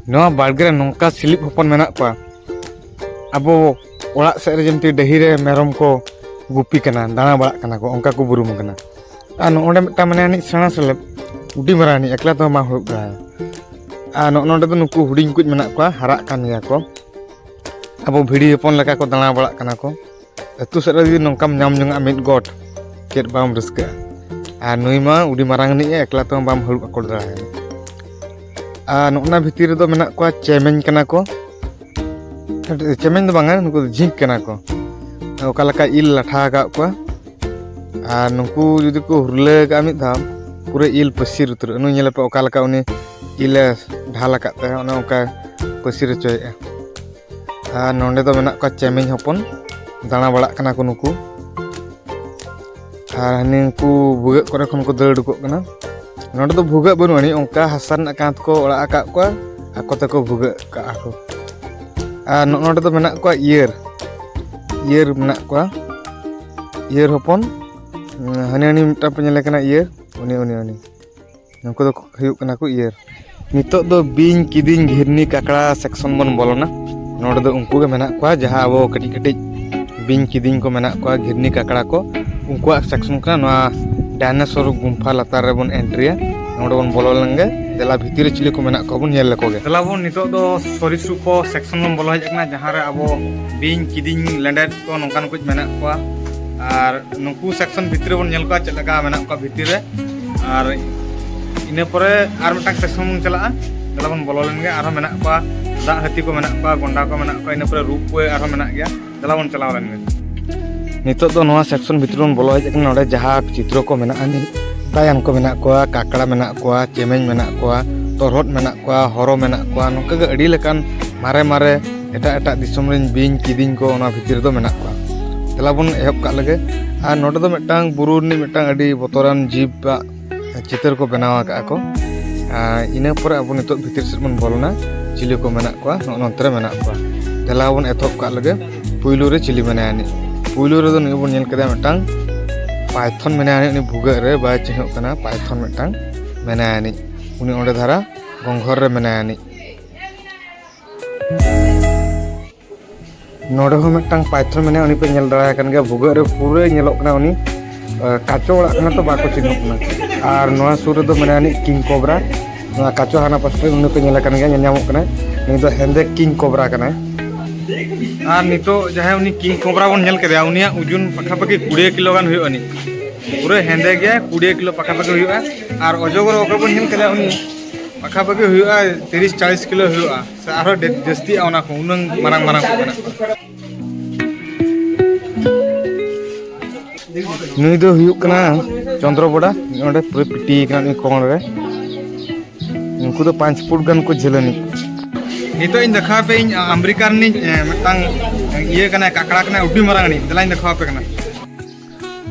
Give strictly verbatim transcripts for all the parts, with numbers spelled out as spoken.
ᱱᱚᱣᱟ ᱵᱟᱲᱜᱮ ᱨᱮ ᱱᱚᱝᱠᱟ ᱥᱤᱞᱤᱯ ᱦᱚᱯᱚᱱ ᱢᱮᱱᱟᱜ ᱠᱚᱣᱟ, ᱟᱵᱚ ᱚᱲᱟᱜ ᱥᱮᱫ ᱨᱮ ᱡᱮᱢᱛᱤ ᱰᱟᱹᱦᱤ ᱨᱮ ᱢᱮᱨᱚᱢ ᱠᱚ ᱜᱩᱯᱤ ᱠᱟᱱᱟ, ᱫᱟᱬᱟ ᱵᱟᱲᱟᱜ ᱠᱟᱱᱟ ᱠᱚ, ᱚᱱᱠᱟ ᱠᱚ ᱵᱩᱨᱩᱢ ᱠᱟᱱᱟ᱾ ᱟᱨ ᱱᱚᱜᱼᱚ ᱱᱚᱰᱮ ᱢᱤᱫᱴᱟᱝ ᱢᱮᱱᱟᱭᱟ ᱟᱹᱱᱤᱡ ᱥᱮᱬᱟ ᱥᱮᱞᱮᱵ, ᱩᱰᱤ ᱢᱟᱨᱟᱝ ᱟᱹᱱᱤᱡ, ᱮᱠᱞᱟ ᱛᱮᱦᱚᱸ ᱵᱟᱝ ᱦᱩᱭᱩᱜ ᱠᱟᱱᱟ᱾ ᱟᱨ ᱱᱚᱜᱼᱚ ᱱᱚᱰᱮ ᱫᱚ ᱱᱩᱠᱩ ᱦᱩᱰᱤᱧ ᱠᱚ ᱢᱮᱱᱟᱜ ᱠᱚᱣᱟ, ᱦᱟᱨᱟᱜ ᱠᱟᱱ ᱜᱮᱭᱟ ᱠᱚ᱾ ᱟᱵᱚ ᱵᱷᱤᱲᱤ ᱦᱚᱯᱚᱱ ᱞᱮᱠᱟ ᱠᱚ ᱫᱟᱬᱟ ᱵᱟᱲᱟᱜ ᱠᱟᱱᱟ ᱠᱚ᱾ ᱟᱹᱛᱩ ᱥᱮᱫ ᱨᱮ ᱡᱩᱫᱤ ᱱᱚᱝᱠᱟᱢ ᱧᱟᱢ ᱡᱚᱝᱟᱜᱼᱟ ᱢᱤᱫ ᱜᱚᱴ, ᱪᱮᱫ ᱵᱟᱢ ᱨᱟᱹᱥᱠᱟᱹᱜᱼᱟ? ᱟᱨ ᱱᱩᱭ ᱢᱟ ᱩᱰᱤ ᱢᱟᱨᱟᱝ ᱟᱹᱱᱤᱡ ᱮ, ᱮᱠᱞᱟ ᱛᱮᱦᱚᱸ ᱵᱟᱢ ᱦᱟᱹᱨᱩᱵ ᱟᱠᱚᱴ ᱫᱟᱲᱮᱭᱟᱜᱼᱟ᱾ ᱟᱨ ᱱᱚᱜᱼᱚ ᱱᱟ ᱵᱷᱤᱛᱤᱨ ᱨᱮᱫᱚ ᱢᱮᱱᱟᱜ ᱠᱚᱣᱟ ᱪᱮᱢᱮᱧ ᱠᱟᱱᱟ ᱠᱚ᱾ ᱪᱮᱢᱮᱧ ᱫᱚ ᱵᱟᱝᱟ, ᱱᱩᱠᱩ ᱫᱚ ᱡᱷᱤᱸᱠ ᱠᱟᱱᱟ ᱠᱚ᱾ ᱚᱠᱟ ᱞᱮᱠᱟ ᱤᱞ ᱞᱟᱴᱷᱟ ᱟᱠᱟᱫ ᱠᱚᱣᱟ᱾ ᱟᱨ ᱱᱩᱠᱩ ᱡᱩᱫᱤ ᱠᱚ ᱦᱩᱨᱞᱟᱹ ᱟᱠᱟᱫᱼᱟ ᱢᱤᱫ ᱫᱷᱟᱣ, ᱯᱩᱨᱟᱹ ᱤᱞ ᱯᱟᱹᱥᱤᱨ ᱩᱛᱟᱹᱨᱚᱜᱼᱟ᱾ ᱱᱩᱭ ᱧᱮᱞᱮ ᱯᱮ ᱚᱠᱟ ᱞᱮᱠᱟ ᱩᱱᱤ ᱤᱞᱮ ᱰᱷᱟᱞ ᱟᱠᱟᱫ ᱛᱟᱭᱟ, ᱚᱱᱮ ᱚᱱᱠᱟ ᱯᱟᱹᱥᱤᱨ ᱦᱚᱪᱚᱭᱮᱫᱼᱟ᱾ ᱟᱨ ᱱᱚᱸᱰᱮ ᱫᱚ ᱢᱮᱱᱟᱜ ᱠᱚᱣᱟ ᱪᱮᱢᱮᱧ ᱦᱚᱯᱚᱱ ᱫᱟᱬᱟ ᱵᱟᱲᱟᱜ ᱠᱟᱱᱟ ᱠᱚ ᱱᱩᱠᱩ᱾ ᱟᱨ ᱦᱟᱱᱤ ᱩᱱᱠᱩ ᱵᱷᱩᱜᱟᱹᱜ ᱠᱚᱨᱮ ᱠᱷᱚᱱ ᱠᱚ ᱫᱟᱹᱲ ᱩᱰᱩᱠᱚᱜ ᱠᱟᱱᱟ᱾ ᱱᱚᱸᱰᱮ ᱫᱚ ᱵᱷᱩᱜᱟᱹᱜ ᱵᱟᱹᱱᱩᱜ ᱟᱹᱱᱤᱡ, ᱚᱱᱠᱟ ᱦᱟᱥᱟ ᱨᱮᱱᱟᱜ ᱠᱟᱸᱛ ᱠᱚ ᱚᱲᱟᱜ ᱟᱠᱟᱫ ᱠᱚᱣᱟ, ᱟᱠᱚ ᱛᱮᱠᱚ ᱵᱷᱩᱜᱟᱹᱜ ᱠᱟᱜᱼᱟ ᱠᱚ᱾ ᱟᱨ ᱱᱚᱜᱼᱚ ᱱᱚᱸᱰᱮ ᱫᱚ ᱢᱮᱱᱟᱜ ᱠᱚᱣᱟ ᱤᱭᱟᱹᱨ, ᱤᱭᱟᱹᱨ ᱢᱮᱱᱟᱜ ᱠᱚᱣᱟ, ᱤᱭᱟᱹᱨ ᱦᱚᱯᱚᱱ᱾ ᱦᱟᱱᱤ ᱦᱟᱱᱤ ᱢᱤᱫᱴᱟᱝ ᱯᱮ ᱧᱮᱞᱮ ᱠᱟᱱᱟ ᱤᱭᱟᱹᱨ, ᱩᱱᱤ ᱩᱱᱤ ᱩᱱᱤ ᱱᱩᱠᱩ ᱫᱚ ᱦᱩᱭᱩᱜ ᱠᱟᱱᱟ ᱠᱚ ᱤᱭᱟᱹᱨ᱾ ᱱᱤᱛᱚᱜ ᱫᱚ ᱵᱤᱧ, ᱠᱤᱫᱤᱧ, ᱜᱷᱤᱨᱱᱤ, ᱠᱟᱠᱲᱟ ᱥᱮᱠᱥᱚᱱ ᱵᱚᱱ ᱵᱚᱞᱚᱱᱟ᱾ ᱱᱚᱰᱮ ᱫᱚ ᱩᱱᱠᱩ ᱜᱮ ᱢᱮᱱᱟᱜ ᱠᱚᱣᱟ, ᱡᱟᱦᱟᱸ ᱟᱵᱚ ᱠᱟᱹᱴᱤᱡ ᱠᱟᱹᱴᱤᱡ ᱵᱤᱧ, ᱠᱤᱫᱤᱧ ᱠᱚ ᱢᱮᱱᱟᱜ ᱠᱚᱣᱟ, ᱜᱷᱤᱨᱱᱤ, ᱠᱟᱠᱲᱟ ᱠᱚ, ᱩᱱᱠᱩᱣᱟᱜ ᱥᱮᱠᱥᱚᱱ ᱠᱟᱱᱟ᱾ ᱱᱚᱣᱟ ᱰᱟᱭᱱᱳᱥᱚᱨ ᱜᱩᱢᱯᱷᱟ ᱞᱟᱛᱟᱨ ᱨᱮᱵᱚᱱ ᱮᱱᱴᱨᱤᱭᱟ᱾ ᱱᱚᱰᱮ ᱵᱚᱱ ᱵᱚᱞᱚ ᱞᱮᱱ ᱜᱮ, ᱫᱮᱞᱟ ᱵᱷᱤᱛᱤᱨ ᱨᱮ ᱪᱤᱞᱤ ᱠᱚ ᱢᱮᱱᱟᱜ ᱠᱚᱣᱟ ᱵᱚᱱ ᱧᱮᱞ ᱞᱮᱠᱚ ᱜᱮ᱾ ᱫᱮᱞᱟ ᱵᱚᱱ ᱱᱤᱛᱚᱜ ᱫᱚ ᱥᱚᱨᱤᱥᱨᱩᱯ ᱠᱚ ᱥᱮᱠᱥᱚᱱ ᱵᱚᱱ ᱵᱚᱞᱚ ᱦᱮᱡ ᱟᱠᱟᱱᱟ, ᱡᱟᱦᱟᱸ ᱨᱮ ᱟᱵᱚ ᱵᱤᱧ, ᱠᱤᱫᱤᱧ, ᱞᱮᱸᱰᱮᱫ ᱠᱚ ᱱᱚᱝᱠᱟᱱ ᱠᱚ ᱢᱮᱱᱟᱜ ᱠᱚᱣᱟ᱾ ᱟᱨ ᱱᱩᱠᱩ ᱥᱮᱠᱥᱚᱱ ᱵᱷᱤᱛᱤᱨ ᱨᱮᱵᱚᱱ ᱧᱮᱞ ᱠᱚᱣᱟ ᱪᱮᱫ ᱞᱮᱠᱟ ᱢᱮᱱᱟᱜ ᱠᱚᱣᱟ ᱵᱷᱤᱛᱤᱨ ᱨᱮ᱾ ᱟᱨ ᱤᱱᱟᱹ ᱯᱚᱨᱮ ᱟᱨ ᱢᱤᱫᱴᱟᱝ ᱥᱮᱠᱥᱚᱱ ᱵᱚᱱ ᱪᱟᱞᱟᱜᱼᱟ᱾ ᱫᱮᱞᱟ ᱵᱚᱱ ᱵᱚᱞᱚ ᱞᱮᱱ ᱜᱮ᱾ ᱟᱨᱦᱚᱸ ᱢᱮᱱᱟᱜ ᱠᱚᱣᱟ ᱫᱟᱜ ᱦᱟᱹᱛᱤ ᱠᱚ ᱢᱮᱱᱟᱜ ᱠᱚᱣᱟ, ᱜᱚᱱᱰᱟ ᱠᱚ ᱢᱮᱱᱟᱜ ᱠᱚᱣᱟ, ᱤᱱᱟᱹ ᱯᱚᱨᱮ ᱨᱳᱯ ᱣᱮ ᱟᱨᱦᱚᱸ ᱢᱮᱱᱟᱜ ᱜᱮᱭᱟ᱾ ᱫᱮᱞᱟ ᱵᱚᱱ ᱪᱟᱞᱟᱣ ᱞᱮᱱ ᱜᱮ᱾ ᱱᱤᱛᱚᱜ ᱫᱚ ᱱᱚᱣᱟ ᱥᱮᱠᱥᱚᱱ ᱵᱷᱤᱛᱨᱤ ᱵᱚᱱ ᱵᱚᱞᱚ ᱦᱮᱡ ᱟᱠᱟᱱᱟ᱾ ᱱᱚᱰᱮ ᱡᱟᱦᱟᱸ ᱪᱤᱛᱨᱚ ᱠᱚ ᱢᱮᱱᱟᱜᱼᱟ, ᱛᱟᱭᱟᱱ ᱠᱚ ᱢᱮᱱᱟᱜ ᱠᱚᱣᱟ, ᱠᱟᱠᱲᱟ ᱢᱮᱱᱟᱜ ᱠᱚᱣᱟ, ᱪᱮᱢᱮᱧ ᱢᱮᱱᱟᱜ ᱠᱚᱣᱟ, ᱛᱚᱨᱦᱚᱫ ᱢᱮᱱᱟᱜ ᱠᱚᱣᱟ, ᱦᱚᱨᱚ ᱢᱮᱱᱟᱜ ᱠᱚᱣᱟ, ᱱᱚᱝᱠᱟ ᱜᱮ ᱟᱹᱰᱤ ᱞᱮᱠᱟᱱ ᱢᱟᱨᱮ ᱢᱟᱨᱮ ᱮᱴᱟᱜ ᱮᱴᱟᱜ ᱫᱤᱥᱚᱢ ᱨᱮᱱ ᱵᱤᱧ, ᱠᱤᱫᱤᱧ ᱠᱚ ᱚᱱᱟ ᱵᱷᱤᱛᱤᱨ ᱨᱮᱫᱚ ᱢᱮᱱᱟᱜ ᱠᱚᱣᱟ᱾ ᱫᱮᱞᱟ ᱵᱚᱱ ᱮᱦᱚᱵ ᱠᱟᱜ ᱞᱮᱜᱮ᱾ ᱟᱨ ᱱᱚᱰᱮ ᱫᱚ ᱢᱤᱫᱴᱟᱝ ᱵᱩᱨᱩ ᱨᱤᱱᱤᱡ ᱢᱤᱫᱴᱟᱝ ᱟᱹᱰᱤ ᱵᱚᱛᱚᱨᱟᱱ ᱡᱤᱵᱟᱜ ᱪᱤᱛᱟᱹᱨ ᱠᱚ ᱵᱮᱱᱟᱣ ᱟᱠᱟᱫᱼᱟ ᱠᱚ᱾ ᱟᱨ ᱤᱱᱟᱹ ᱯᱚᱨᱮ ᱟᱵᱚ ᱱᱤᱛᱚᱜ ᱵᱷᱤᱛᱤᱨ ᱥᱮᱫ ᱵᱚᱱ ᱵᱚᱞᱚᱱᱟ, ᱪᱤᱞᱤ ᱠᱚ ᱢᱮᱱᱟᱜ ᱠᱚᱣᱟ, ᱱᱚᱜᱼᱚ ᱱᱚᱱᱛᱮ ᱨᱮ ᱢᱮᱱᱟᱜ ᱠᱚᱣᱟ᱾ ᱫᱮᱞᱟ ᱵᱚᱱ ᱮᱛᱚᱦᱚᱵ ᱠᱟᱜ ᱞᱮᱜᱮ᱾ ᱯᱩᱭᱞᱩ ᱨᱮ ᱪᱤᱞᱤ ᱢᱮᱱᱟᱭᱟ ᱟᱹᱱᱤᱡ? ᱯᱩᱭᱞᱩ ᱨᱮᱫᱚ ᱱᱩᱭ ᱵᱚᱱ ᱧᱮᱞ ᱠᱮᱫᱟ ᱢᱤᱫᱴᱟᱝ ᱯᱟᱭᱛᱷᱚᱱ ᱢᱮᱱᱟᱭᱟ ᱟᱹᱱᱤᱡ, ᱩᱱᱤ ᱵᱷᱩᱜᱟᱹᱜ ᱨᱮ ᱵᱟᱭ ᱪᱤᱱᱦᱟᱹᱜ ᱠᱟᱱᱟ, ᱯᱟᱭᱛᱷᱚᱱ ᱢᱤᱫᱴᱟᱝ ᱢᱮᱱᱟᱭᱟ ᱟᱹᱱᱤᱡ, ᱩᱱᱤ ᱚᱸᱰᱮ ᱫᱷᱟᱨᱟ ᱜᱚᱝᱜᱷᱚᱨ ᱨᱮ ᱢᱮᱱᱟᱭᱟ ᱟᱹᱱᱤᱡ᱾ ᱱᱚᱰᱮ ᱦᱚᱸ ᱢᱤᱫᱴᱟᱝ ᱯᱟᱭᱛᱷᱚᱱ ᱢᱮᱱᱟᱭᱟ, ᱩᱱᱤ ᱯᱮ ᱧᱮᱞ ᱫᱟᱲᱮᱭᱟᱭ ᱠᱟᱱ ᱜᱮᱭᱟ᱾ ᱵᱷᱩᱜᱟᱹᱜ ᱨᱮ ᱯᱩᱨᱟᱹ ᱧᱮᱞᱚᱜ ᱠᱟᱱᱟ ᱩᱱᱤ᱾ ᱟᱸ, ᱠᱟᱪᱚ ᱚᱲᱟᱜ ᱠᱟᱱᱟ ᱛᱚ, ᱵᱟᱠᱚ ᱪᱤᱱᱦᱟᱹᱜ ᱠᱟᱱᱟ᱾ ᱟᱨ ᱱᱚᱣᱟ ᱥᱩᱨ ᱨᱮᱫᱚ ᱢᱮᱱᱟᱭᱟ ᱩᱱᱤ ᱠᱤᱝ ᱠᱚᱵᱨᱟ᱾ ᱱᱚᱣᱟ ᱠᱟᱪᱚ ᱦᱟᱱᱟ ᱯᱟᱥᱴᱟ ᱨᱮ ᱩᱱᱤ ᱯᱮ ᱧᱮᱞᱮ ᱠᱟᱱ ᱜᱮᱭᱟ, ᱧᱮᱞ ᱧᱟᱢᱚᱜ ᱠᱟᱱᱟᱭ᱾ ᱱᱩᱭ ᱫᱚ ᱦᱮᱸᱫᱮ ᱠᱤᱝ ᱠᱚᱵᱨᱟ ᱠᱟᱱᱟᱭ᱾ ᱟᱨ ᱱᱤᱛᱚᱜ ᱡᱟᱦᱟᱸᱭ ᱩᱱᱤ ᱠᱤᱝ ᱠᱚᱵᱨᱟ ᱵᱚᱱ ᱧᱮᱞ ᱠᱮᱫᱮᱭᱟ, ᱩᱱᱤᱭᱟᱜ ᱳᱡᱚᱱ ᱯᱟᱠᱷᱟᱯᱟᱠᱷᱤ ᱠᱩᱲᱤ ᱠᱤᱞᱳ ᱜᱟᱱ ᱦᱩᱭᱩᱜᱼᱟ ᱟᱹᱱᱤᱡ᱾ ᱯᱩᱨᱟᱹ ᱦᱮᱸᱫᱮ ᱜᱮᱭᱟ, ᱠᱩᱲᱤ ᱠᱤᱞᱳ ᱯᱟᱠᱷᱟᱯᱟᱠᱷᱤ ᱦᱩᱭᱩᱜᱼᱟ᱾ ᱟᱨ ᱚᱡᱚᱜᱚᱨ ᱚᱠᱚᱭ ᱵᱚᱱ ᱧᱮᱞ ᱠᱮᱫᱮᱭᱟ, ᱩᱱᱤ ᱯᱟᱠᱷᱟᱯᱟᱠᱷᱤ ᱦᱩᱭᱩᱜᱼᱟ ᱛᱤᱨᱤᱥ ᱪᱟᱞᱤᱥ ᱠᱤᱞᱳ ᱦᱩᱭᱩᱜᱼᱟ, ᱥᱮ ᱟᱨᱦᱚᱸ ᱰᱮ-, ᱡᱟᱹᱥᱛᱤᱜᱼᱟ ᱚᱱᱟ ᱠᱷᱚᱱ, ᱩᱱᱟᱹᱝ ᱢᱟᱨᱟᱝ ᱢᱟᱨᱟᱝ ᱠᱚ ᱢᱮᱱᱟᱜ ᱠᱚᱣᱟ᱾ ᱱᱩᱭ ᱫᱚ ᱦᱩᱭᱩᱜ ᱠᱟᱱᱟ ᱪᱚᱱᱫᱨᱚ ᱵᱚᱰᱟ᱾ ᱱᱚᱰᱮ ᱯᱩᱨᱟᱹ ᱯᱤᱴᱤ ᱠᱟᱱᱟ ᱱᱩᱭ ᱠᱚᱬ ᱨᱮ᱾ ᱩᱱᱠᱩ ᱫᱚ ᱯᱟᱸᱪ ᱯᱷᱩᱴ ᱜᱟᱱ ᱠᱚ ᱡᱷᱟᱹᱞᱟᱹᱱᱤᱡ᱾ ᱱᱤᱛᱚᱜ ᱤᱧ ᱫᱮᱠᱷᱟᱣ ᱟᱯᱮ ᱤᱧ ᱟᱢᱮᱨᱤᱠᱟ ᱨᱤᱱᱤᱡ, ᱮ, ᱢᱤᱫᱴᱟᱝ ᱤᱭᱟᱹ ᱠᱟᱱᱟᱭ, ᱠᱟᱠᱲᱟ ᱠᱟᱱᱟᱭ, ᱟᱹᱰᱤ ᱢᱟᱨᱟᱝ ᱨᱤᱱᱤᱡ᱾ ᱫᱮᱞᱟᱧ ᱫᱮᱠᱷᱟᱣ ᱟᱯᱮ ᱠᱟᱱᱟ᱾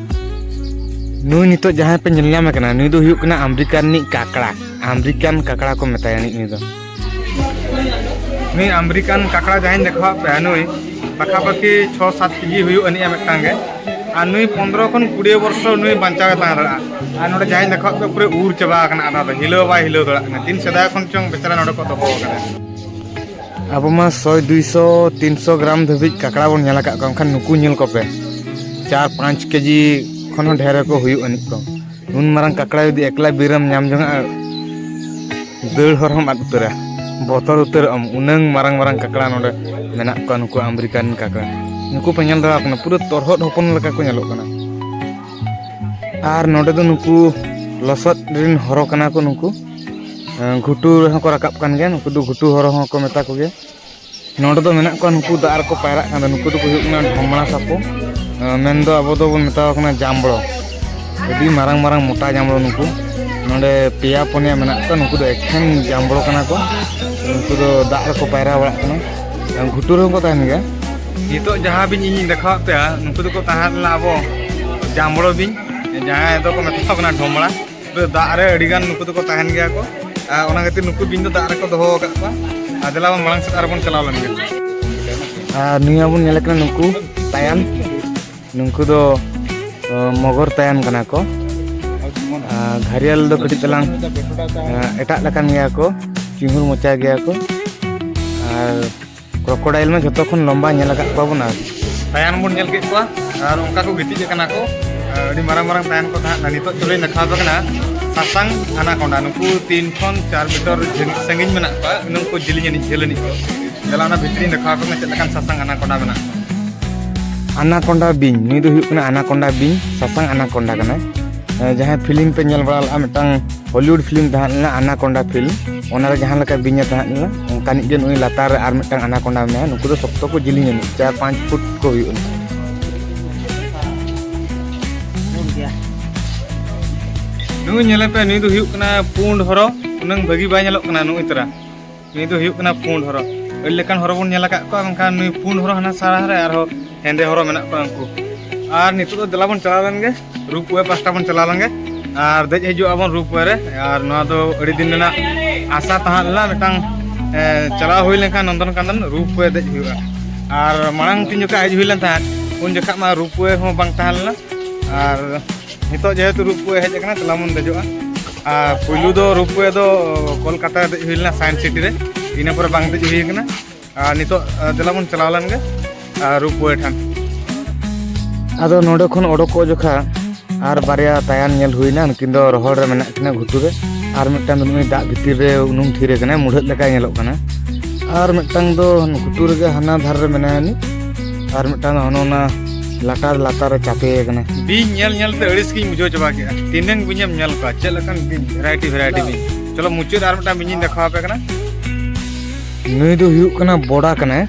ᱱᱩᱭ ᱱᱤᱛᱚᱜ ᱡᱟᱦᱟᱸᱭ ᱯᱮ ᱧᱮᱞ ᱧᱟᱢᱮ ᱠᱟᱱᱟ, ᱱᱩᱭ ᱫᱚ ᱦᱩᱭᱩᱜ ᱠᱟᱱᱟ ᱟᱢᱮᱨᱤᱠᱟ ᱨᱤᱱᱤᱡ ᱠᱟᱠᱲᱟ᱾ ᱟᱢᱮᱨᱤᱠᱟᱱ ᱠᱟᱠᱲᱟ ᱠᱚ ᱢᱮᱛᱟᱭᱟ ᱱᱤᱡ ᱱᱩᱭ ᱫᱚ᱾ ᱱᱩᱭ ᱟᱢᱮᱨᱤᱠᱟᱱ ᱠᱟᱠᱲᱟ ᱡᱟᱦᱟᱸᱧ ᱫᱮᱠᱷᱟᱣᱟᱫ ᱯᱮᱭᱟ, ᱱᱩᱭ ᱯᱟᱠᱷᱟᱯᱟᱠᱷᱤ ᱪᱷᱚ ᱥᱟᱛ ᱠᱮᱡᱤ ᱦᱩᱭᱩᱜ ᱟᱹᱱᱤᱡᱼᱟ ᱢᱤᱫᱴᱟᱝ ᱜᱮ᱾ ᱟᱨ ᱱᱩᱭ ᱯᱚᱱᱫᱽᱨᱚ ᱠᱷᱚᱱ ᱠᱩᱲᱤ ᱵᱚᱨᱥᱚ ᱱᱩᱭ ᱵᱟᱧᱪᱟᱣ ᱮ ᱛᱟᱦᱮᱸ ᱫᱟᱲᱮᱭᱟᱜᱼᱟ᱾ ᱟᱨ ᱱᱚᱰᱮ ᱡᱟᱦᱟᱸᱧ ᱫᱮᱠᱷᱟᱣᱟᱫ ᱯᱮᱭᱟ, ᱯᱩᱨᱟᱹ ᱩᱨ ᱪᱟᱵᱟ ᱟᱠᱟᱱᱟ, ᱟᱫᱷᱟ ᱫᱚ ᱦᱤᱞᱟᱹᱣ ᱵᱟᱭ ᱦᱤᱞᱟᱹᱣ ᱫᱟᱲᱮᱭᱟᱜ ᱠᱟᱱᱟ᱾ ᱛᱤᱱ ᱥᱮᱫᱟᱭ ᱠᱷᱚᱱ ᱪᱚᱝ ᱵᱮᱪᱟᱨᱟ ᱱᱚᱰᱮ ᱠᱚ ᱫᱚᱦᱚ ᱟᱠᱟᱫᱟ᱾ ᱟᱵᱚ ᱢᱟ ᱥᱚᱭ ᱫᱩᱭᱥᱚ ᱛᱤᱱᱥᱚ ᱜᱨᱟᱢ ᱫᱷᱟᱹᱵᱤᱡ ᱠᱟᱠᱲᱟ ᱵᱚᱱ ᱧᱮᱞ ᱟᱠᱟᱫ ᱠᱚᱣᱟ, ᱢᱮᱱᱠᱷᱟᱱ ᱱᱩᱠᱩ ᱧᱮᱞ ᱠᱚᱯᱮ, ᱪᱟᱨ ᱯᱟᱸᱪ ᱠᱮᱡᱤ ᱠᱷᱚᱱ ᱦᱚᱸ ᱰᱷᱮᱨ ᱜᱮᱠᱚ ᱦᱩᱭᱩᱜ ᱟᱹᱱᱤᱡ ᱠᱚ᱾ ᱱᱩᱱ ᱢᱟᱨᱟᱝ ᱠᱟᱠᱲᱟ ᱡᱩᱫᱤ ᱮᱠᱞᱟ ᱵᱤᱨ ᱨᱮᱢ ᱧᱟᱢ ᱡᱚᱝᱟ, ᱫᱟᱹᱲ ᱦᱚᱨ ᱦᱚᱸᱢ ᱟᱫ ᱩᱛᱟᱹᱨᱟ, ᱵᱚᱛᱚᱨ ᱩᱛᱟᱹᱨᱚᱜ ᱟᱢ᱾ ᱩᱱᱟᱹᱝ ᱢᱟᱨᱟᱝ ᱢᱟᱨᱟᱝ ᱠᱟᱠᱲᱟ ᱱᱚᱰᱮ ᱢᱮᱱᱟᱜ ᱠᱚᱣᱟ, ᱱᱩᱠᱩ ᱟᱢᱮᱨᱤᱠᱟᱱ ᱠᱟᱠᱲᱟ᱾ ᱱᱩᱠᱩ ᱯᱮ ᱧᱮᱞ ᱫᱟᱲᱮᱭᱟᱠᱚ ᱠᱟᱱᱟ, ᱯᱩᱨᱟᱹ ᱛᱚᱨᱦᱚᱫ ᱦᱚᱯᱚᱱ ᱞᱮᱠᱟ ᱠᱚ ᱧᱮᱞᱚᱜ ᱠᱟᱱᱟ᱾ ᱟᱨ ᱱᱚᱰᱮ ᱫᱚ ᱱᱩᱠᱩ ᱞᱚᱥᱚᱫ ᱨᱮᱱ ᱦᱚᱨᱚ ᱠᱟᱱᱟ ᱠᱚ ᱱᱩᱠᱩ᱾ ᱮᱸ, ᱜᱷᱩᱴᱩ ᱨᱮᱦᱚᱸ ᱠᱚ ᱨᱟᱠᱟᱵ ᱠᱟᱱ ᱜᱮᱭᱟ, ᱱᱩᱠᱩ ᱫᱚ ᱜᱷᱩᱴᱩ ᱦᱚᱨᱚ ᱦᱚᱸᱠᱚ ᱢᱮᱛᱟ ᱠᱚᱜᱮᱭᱟ᱾ ᱱᱚᱰᱮ ᱫᱚ ᱢᱮᱱᱟᱜ ᱠᱚᱣᱟ ᱱᱩᱠᱩ ᱫᱟᱜ ᱨᱮᱠᱚ ᱯᱟᱭᱨᱟᱜ ᱠᱟᱱ ᱫᱚ, ᱱᱩᱠᱩ ᱫᱚᱠᱚ ᱦᱩᱭᱩᱜ ᱠᱟᱱᱟ ᱰᱷᱚᱢᱲᱟ ᱥᱟᱯᱚ᱾ ᱮᱸ, ᱢᱮᱱᱫᱚ ᱟᱵᱚ ᱫᱚᱵᱚᱱ ᱢᱮᱛᱟ ᱠᱚ ᱠᱟᱱᱟ ᱡᱟᱢᱵᱽᱲᱳ᱾ ᱟᱹᱰᱤ ᱢᱟᱨᱟᱝ ᱢᱟᱨᱟᱝ ᱢᱚᱴᱟ ᱡᱟᱢᱵᱽᱲᱳ ᱱᱩᱠᱩ᱾ ᱱᱚᱰᱮ ᱯᱮᱭᱟ ᱯᱩᱱᱭᱟ ᱢᱮᱱᱟᱜ ᱠᱚᱣᱟ, ᱱᱩᱠᱩ ᱫᱚ ᱮᱠᱷᱮᱱ ᱡᱟᱢᱵᱽᱲᱳ ᱠᱟᱱᱟ ᱠᱚ᱾ ᱱᱩᱠᱩ ᱫᱚ ᱫᱟᱜ ᱨᱮᱠᱚ ᱯᱟᱭᱨᱟ ᱵᱟᱲᱟᱜ ᱠᱟᱱᱟ᱾ ᱮᱸ, ᱜᱷᱩᱴᱩ ᱨᱮᱦᱚᱸ ᱠᱚ ᱛᱟᱦᱮᱱ ᱜᱮᱭᱟ᱾ ᱱᱤᱛᱚᱜ ᱡᱟᱦᱟᱸ ᱵᱤᱧ ᱤᱧᱤᱧ ᱫᱮᱠᱷᱟᱣᱟᱫ ᱯᱮᱭᱟ, ᱱᱩᱠᱩ ᱫᱚᱠᱚ ᱛᱟᱦᱮᱸ ᱞᱮᱱᱟ ᱟᱵᱚ ᱡᱟᱢᱵᱽᱲᱳ ᱵᱤᱧ, ᱡᱟᱦᱟᱸᱭ ᱫᱚᱠᱚ ᱢᱮᱛᱟ ᱠᱚ ᱠᱟᱱᱟ ᱰᱷᱚᱢᱲᱟ᱾ ᱯᱩᱨᱟᱹ ᱫᱟᱜ ᱨᱮ ᱟᱹᱰᱤ ᱜᱟᱱ ᱱᱩᱠᱩ ᱫᱚᱠᱚ ᱛᱟᱦᱮᱱ ᱜᱮᱭᱟ ᱠᱚ᱾ ᱟᱨ ᱚᱱᱟ ᱠᱷᱟᱹᱛᱤᱨ ᱱᱩᱠᱩ ᱵᱤᱧ ᱫᱚ ᱫᱟᱜ ᱨᱮᱠᱚ ᱫᱚᱦᱚ ᱟᱠᱟᱫ ᱠᱚᱣᱟ᱾ ᱟᱨ ᱫᱮᱞᱟ ᱵᱚᱱ ᱢᱟᱲᱟᱝ ᱥᱮᱫ ᱟᱨᱵᱚᱱ ᱪᱟᱞᱟᱣ ᱞᱮᱱ ᱜᱮ᱾ ᱟᱨ ᱱᱩᱭ ᱟᱵᱚᱱ ᱧᱮᱞᱮ ᱠᱟᱱᱟ ᱱᱩᱠᱩ ᱛᱟᱭᱟᱱ, ᱱᱩᱠᱩ ᱫᱚ, ᱚ, ᱢᱚᱜᱚᱨ ᱛᱟᱭᱟᱱ ᱠᱟᱱᱟ ᱠᱚ᱾ ᱟᱨ ᱜᱷᱟᱨᱤᱭᱟᱞ ᱫᱚ ᱠᱟᱹᱴᱤᱡ ᱛᱟᱞᱟᱝ, ᱮ, ᱮᱴᱟᱜ ᱞᱮᱠᱟᱱ ᱜᱮᱭᱟ ᱠᱚ, ᱪᱤᱦᱩᱨ ᱢᱚᱪᱟ ᱜᱮᱭᱟ ᱠᱚ᱾ ᱟ, ᱟᱨ ᱠᱨᱳᱠᱳᱰᱟᱭᱤᱞ ᱢᱟ ᱡᱷᱚᱛᱚ ᱠᱷᱚᱱ ᱞᱚᱢᱵᱟ ᱧᱮᱞ ᱟᱠᱟᱫ ᱠᱚᱣᱟ ᱵᱚᱱ᱾ ᱟᱨ ᱛᱟᱭᱟᱱ ᱵᱚᱱ ᱧᱮᱞ ᱠᱮᱫ ᱠᱚᱣᱟ, ᱟᱨ ᱚᱱᱠᱟ ᱠᱚ ᱜᱤᱛᱤᱡ ᱟᱠᱟᱱᱟ ᱠᱚ᱾ ᱟᱨ ᱟᱹᱰᱤ ᱢᱟᱨᱟᱝ ᱢᱟᱨᱟᱝ ᱛᱟᱭᱟᱱ ᱠᱚ ᱛᱟᱦᱮᱸ ᱞᱮᱱᱟ᱾ ᱱᱤᱛᱚᱜ ᱪᱚᱞᱚᱧ ᱫᱮᱠᱷᱟᱣ ᱟᱯᱮ ᱠᱟᱱᱟ ᱥᱟᱥᱟᱝ ᱟᱱᱟᱠᱚᱱᱰᱟ᱾ ᱱᱩᱠᱩ ᱛᱤᱱ ᱠᱷᱚᱱ ᱪᱟᱨ ᱢᱤᱴᱟᱨ ᱡᱷᱟᱹᱞ, ᱥᱟᱺᱜᱤᱧ ᱢᱮᱱᱟᱜ ᱠᱚᱣᱟ, ᱩᱱᱟᱹᱝ ᱠᱚ ᱡᱤᱞᱤᱧ ᱟᱹᱱᱤᱡ, ᱡᱷᱟᱹᱞ ᱟᱹᱱᱤᱡ ᱠᱚ᱾ ᱫᱮᱞᱟ, ᱚᱱᱟ ᱵᱷᱤᱛᱨᱤᱧ ᱫᱮᱠᱷᱟᱣ ᱟᱯᱮ ᱠᱟᱱᱟ ᱪᱮᱫ ᱞᱮᱠᱟᱱ ᱥᱟᱥᱟᱝ ᱟᱱᱟᱠᱚᱱᱰᱟ ᱢᱮᱱᱟᱜ ᱠᱚᱣᱟ᱾ ᱟᱱᱟᱠᱚᱱᱰᱟ ᱵᱤᱧ, ᱱᱩᱭ ᱫᱚ ᱦᱩᱭᱩᱜ ᱠᱟᱱᱟ ᱟᱱᱟᱠᱚᱱᱰᱟ ᱵᱤᱧ, ᱥᱟᱥᱟᱝ ᱟᱱᱟᱠᱚᱱᱰᱟ ᱠᱟᱱᱟᱭ᱾ ᱮ, ᱡᱟᱦᱟᱸᱭ ᱯᱷᱤᱞᱢ ᱯᱮ ᱧᱮᱞ ᱵᱟᱲᱟ ᱞᱮᱫᱼᱟ, ᱢᱤᱫᱴᱟᱝ ᱦᱚᱞᱤᱣᱩᱰ ᱯᱷᱤᱞᱢ ᱛᱟᱦᱮᱸ ᱞᱮᱱᱟ ᱟᱱᱟᱠᱚᱱᱰᱟ ᱯᱷᱤᱞᱢ, ᱚᱱᱟᱨᱮ ᱡᱟᱦᱟᱸ ᱞᱮᱠᱟ ᱵᱤᱧ ᱮ ᱛᱟᱦᱮᱸ ᱞᱮᱱᱟ, ᱚᱱᱠᱟᱱᱤᱡ ᱜᱮ ᱱᱩᱭ ᱞᱟᱛᱟᱨ ᱨᱮ ᱟᱨ ᱢᱤᱫᱴᱟᱝ ᱟᱱᱟᱠᱚᱱᱰᱟ ᱢᱮᱱᱟᱭᱟ᱾ ᱱᱩᱠᱩ ᱫᱚ ᱥᱚᱠᱛᱚ ᱠᱚ ᱡᱤᱞᱤᱧ ᱟᱹᱱᱤᱡ, ᱪᱟᱨ ᱯᱟᱸᱪ ᱯᱷᱩᱴ ᱠᱚ ᱦᱩᱭᱩᱜᱼᱟ᱾ ᱱᱩᱭ ᱧᱮᱞᱮ ᱯᱮ, ᱱᱩᱭ ᱫᱚ ᱦᱩᱭᱩᱜ ᱠᱟᱱᱟ ᱯᱩᱸᱰ ᱦᱚᱨᱚ, ᱩᱱᱟᱹᱝ ᱵᱷᱟᱹᱜᱤ ᱵᱟᱭ ᱧᱮᱞᱚᱜ ᱠᱟᱱᱟ ᱱᱩᱭ ᱛᱟᱨᱟ᱾ ᱱᱩᱭ ᱫᱚ ᱦᱩᱭᱩᱜ ᱠᱟᱱᱟ ᱯᱩᱸᱰ ᱦᱚᱨᱚ᱾ ᱟᱹᱰᱤ ᱞᱮᱠᱟᱱ ᱦᱚᱨᱚ ᱵᱚᱱ ᱧᱮᱞ ᱟᱠᱟᱫ ᱠᱚᱣᱟ, ᱢᱮᱱᱠᱷᱟᱱ ᱱᱩᱭ ᱯᱩᱸᱰ ᱦᱚᱨᱚ ᱦᱟᱱᱟ ᱥᱟᱨᱟ ᱨᱮ ᱟᱨᱦᱚᱸ ᱦᱮᱸᱫᱮ ᱦᱚᱨᱚ ᱢᱮᱱᱟᱜ ᱠᱚᱣᱟ ᱩᱱᱠᱩ᱾ ᱟᱨ ᱱᱤᱛᱚᱜ ᱫᱚ ᱫᱮᱞᱟ ᱵᱚᱱ ᱪᱟᱞᱟᱣ ᱞᱮᱱ ᱜᱮ, ᱨᱩᱯ ᱣᱮ ᱯᱟᱥᱴᱟ ᱵᱚᱱ ᱪᱟᱞᱟᱣ ᱞᱮᱱ ᱜᱮ, ᱟᱨ ᱫᱮᱡ ᱦᱤᱡᱩᱜ ᱟᱵᱚᱱ ᱨᱩᱯ ᱣᱮ ᱨᱮ᱾ ᱟᱨ ᱱᱚᱣᱟ ᱫᱚ ᱟᱹᱰᱤ ᱫᱤᱱ ᱨᱮᱱᱟᱜ ᱟᱥᱟ ᱛᱟᱦᱮᱸ ᱞᱮᱱᱟ ᱢᱤᱫᱴᱟᱝ, ᱮ, ᱪᱟᱞᱟᱣ ᱦᱩᱭ ᱞᱮᱱᱠᱷᱟᱱ ᱱᱚᱱᱫᱚᱱ ᱠᱟᱱᱫᱚᱱ ᱨᱩᱯ ᱣᱮ ᱫᱮᱡ ᱦᱩᱭᱩᱜᱼᱟ᱾ ᱟᱨ ᱢᱟᱲᱟᱝ ᱛᱤᱱ ᱡᱚᱠᱷᱚᱱ ᱦᱮᱡ ᱦᱩᱭ ᱞᱮᱱ ᱛᱟᱦᱮᱸᱫ, ᱩᱱ ᱡᱚᱠᱷᱚᱱ ᱢᱟ ᱨᱩᱯ ᱣᱮ ᱦᱚᱸ ᱵᱟᱝ ᱛᱟᱦᱮᱸ ᱞᱮᱱᱟ᱾ ᱟᱨ ᱱᱤᱛᱚᱜ ᱡᱮᱦᱮᱛᱩ ᱨᱩᱯ ᱣᱮ ᱦᱮᱡ ᱟᱠᱟᱱᱟ, ᱫᱮᱞᱟ ᱵᱚᱱ ᱫᱮᱡᱚᱜᱼᱟ᱾ ᱟᱨ ᱯᱩᱭᱞᱩ ᱫᱚ ᱨᱩᱯ ᱣᱮ ᱫᱚ ᱠᱳᱞᱠᱟᱛᱟ ᱨᱮ ᱫᱮᱡ ᱦᱩᱭ ᱞᱮᱱᱟ, ᱥᱟᱭᱮᱱᱥ ᱥᱤᱴᱤ ᱨᱮ, ᱤᱱᱟᱹ ᱯᱚᱨᱮ ᱵᱟᱝ ᱫᱮᱡ ᱦᱩᱭ ᱟᱠᱟᱱᱟ᱾ ᱟᱨ ᱱᱤᱛᱚᱜ, ᱟ, ᱫᱮᱞᱟ ᱵᱚᱱ ᱪᱟᱞᱟᱣ ᱞᱮᱱ ᱜᱮ, ᱟ, ᱨᱩᱯ ᱣᱮ ᱴᱷᱮᱱ᱾ ᱟᱫᱚ ᱱᱚᱰᱮ ᱠᱷᱚᱱ ᱚᱰᱚᱠᱚᱜ ᱡᱚᱠᱷᱟ ᱟᱨ ᱵᱟᱨᱭᱟ ᱛᱟᱭᱟᱱ ᱧᱮᱞ ᱦᱩᱭᱱᱟ, ᱩᱱᱠᱤᱱ ᱫᱚ ᱨᱚᱦᱚᱲ ᱨᱮ ᱢᱮᱱᱟᱜ ᱠᱤᱱᱟ ᱜᱷᱩᱴᱩ ᱨᱮ, ᱟᱨ ᱢᱤᱫᱴᱟᱝ ᱫᱚ ᱱᱩᱭ ᱫᱟᱜ ᱵᱷᱤᱛᱤᱨ ᱨᱮ ᱩᱱᱩᱢ ᱛᱷᱤᱨ ᱟᱠᱟᱱᱟᱭ, ᱢᱩᱰᱷᱟᱹᱫ ᱞᱮᱠᱟᱭ ᱧᱮᱞᱚᱜ ᱠᱟᱱᱟ, ᱟᱨ ᱢᱤᱫᱴᱟᱝ ᱫᱚ ᱜᱷᱩᱴᱩ ᱨᱮᱜᱮ ᱦᱟᱱᱟ ᱫᱷᱟᱨᱮ ᱨᱮ ᱢᱮᱱᱟᱭᱟ ᱩᱱᱤ, ᱟᱨ ᱢᱤᱫᱴᱟᱝ ᱫᱚ ᱦᱟᱱᱟ ᱚᱱᱟ ᱞᱟᱴᱟ ᱞᱟᱛᱟᱨ ᱨᱮ ᱪᱟᱯᱮ ᱟᱠᱟᱱᱟ᱾ ᱵᱤᱧ ᱧᱮᱞ ᱧᱮᱞ ᱛᱮ ᱟᱹᱲᱤᱥ ᱜᱤᱧ ᱵᱩᱡᱷᱟᱹᱣ ᱪᱟᱵᱟ ᱠᱮᱫᱼᱟ᱾ ᱛᱤᱱᱟᱹᱝ ᱵᱤᱧᱮᱢ ᱧᱮᱞ ᱠᱚᱣᱟ, ᱪᱮᱫ ᱞᱮᱠᱟᱱ ᱵᱤᱧ, ᱵᱷᱮᱨᱟᱭᱴᱤ ᱵᱷᱮᱨᱟᱭᱴᱤ ᱵᱤᱧ᱾ ᱪᱚᱞᱚ ᱢᱩᱪᱟᱹᱫ ᱟᱨ ᱢᱤᱫᱴᱟᱝ ᱵᱤᱧ ᱤᱧ ᱫᱮᱠᱷᱟᱣ ᱟᱯᱮ ᱠᱟᱱᱟ᱾ ᱱᱩᱭ ᱫᱚ ᱦᱩᱭᱩᱜ ᱠᱟᱱᱟ ᱵᱚᱰᱟ ᱠᱟᱱᱟᱭ,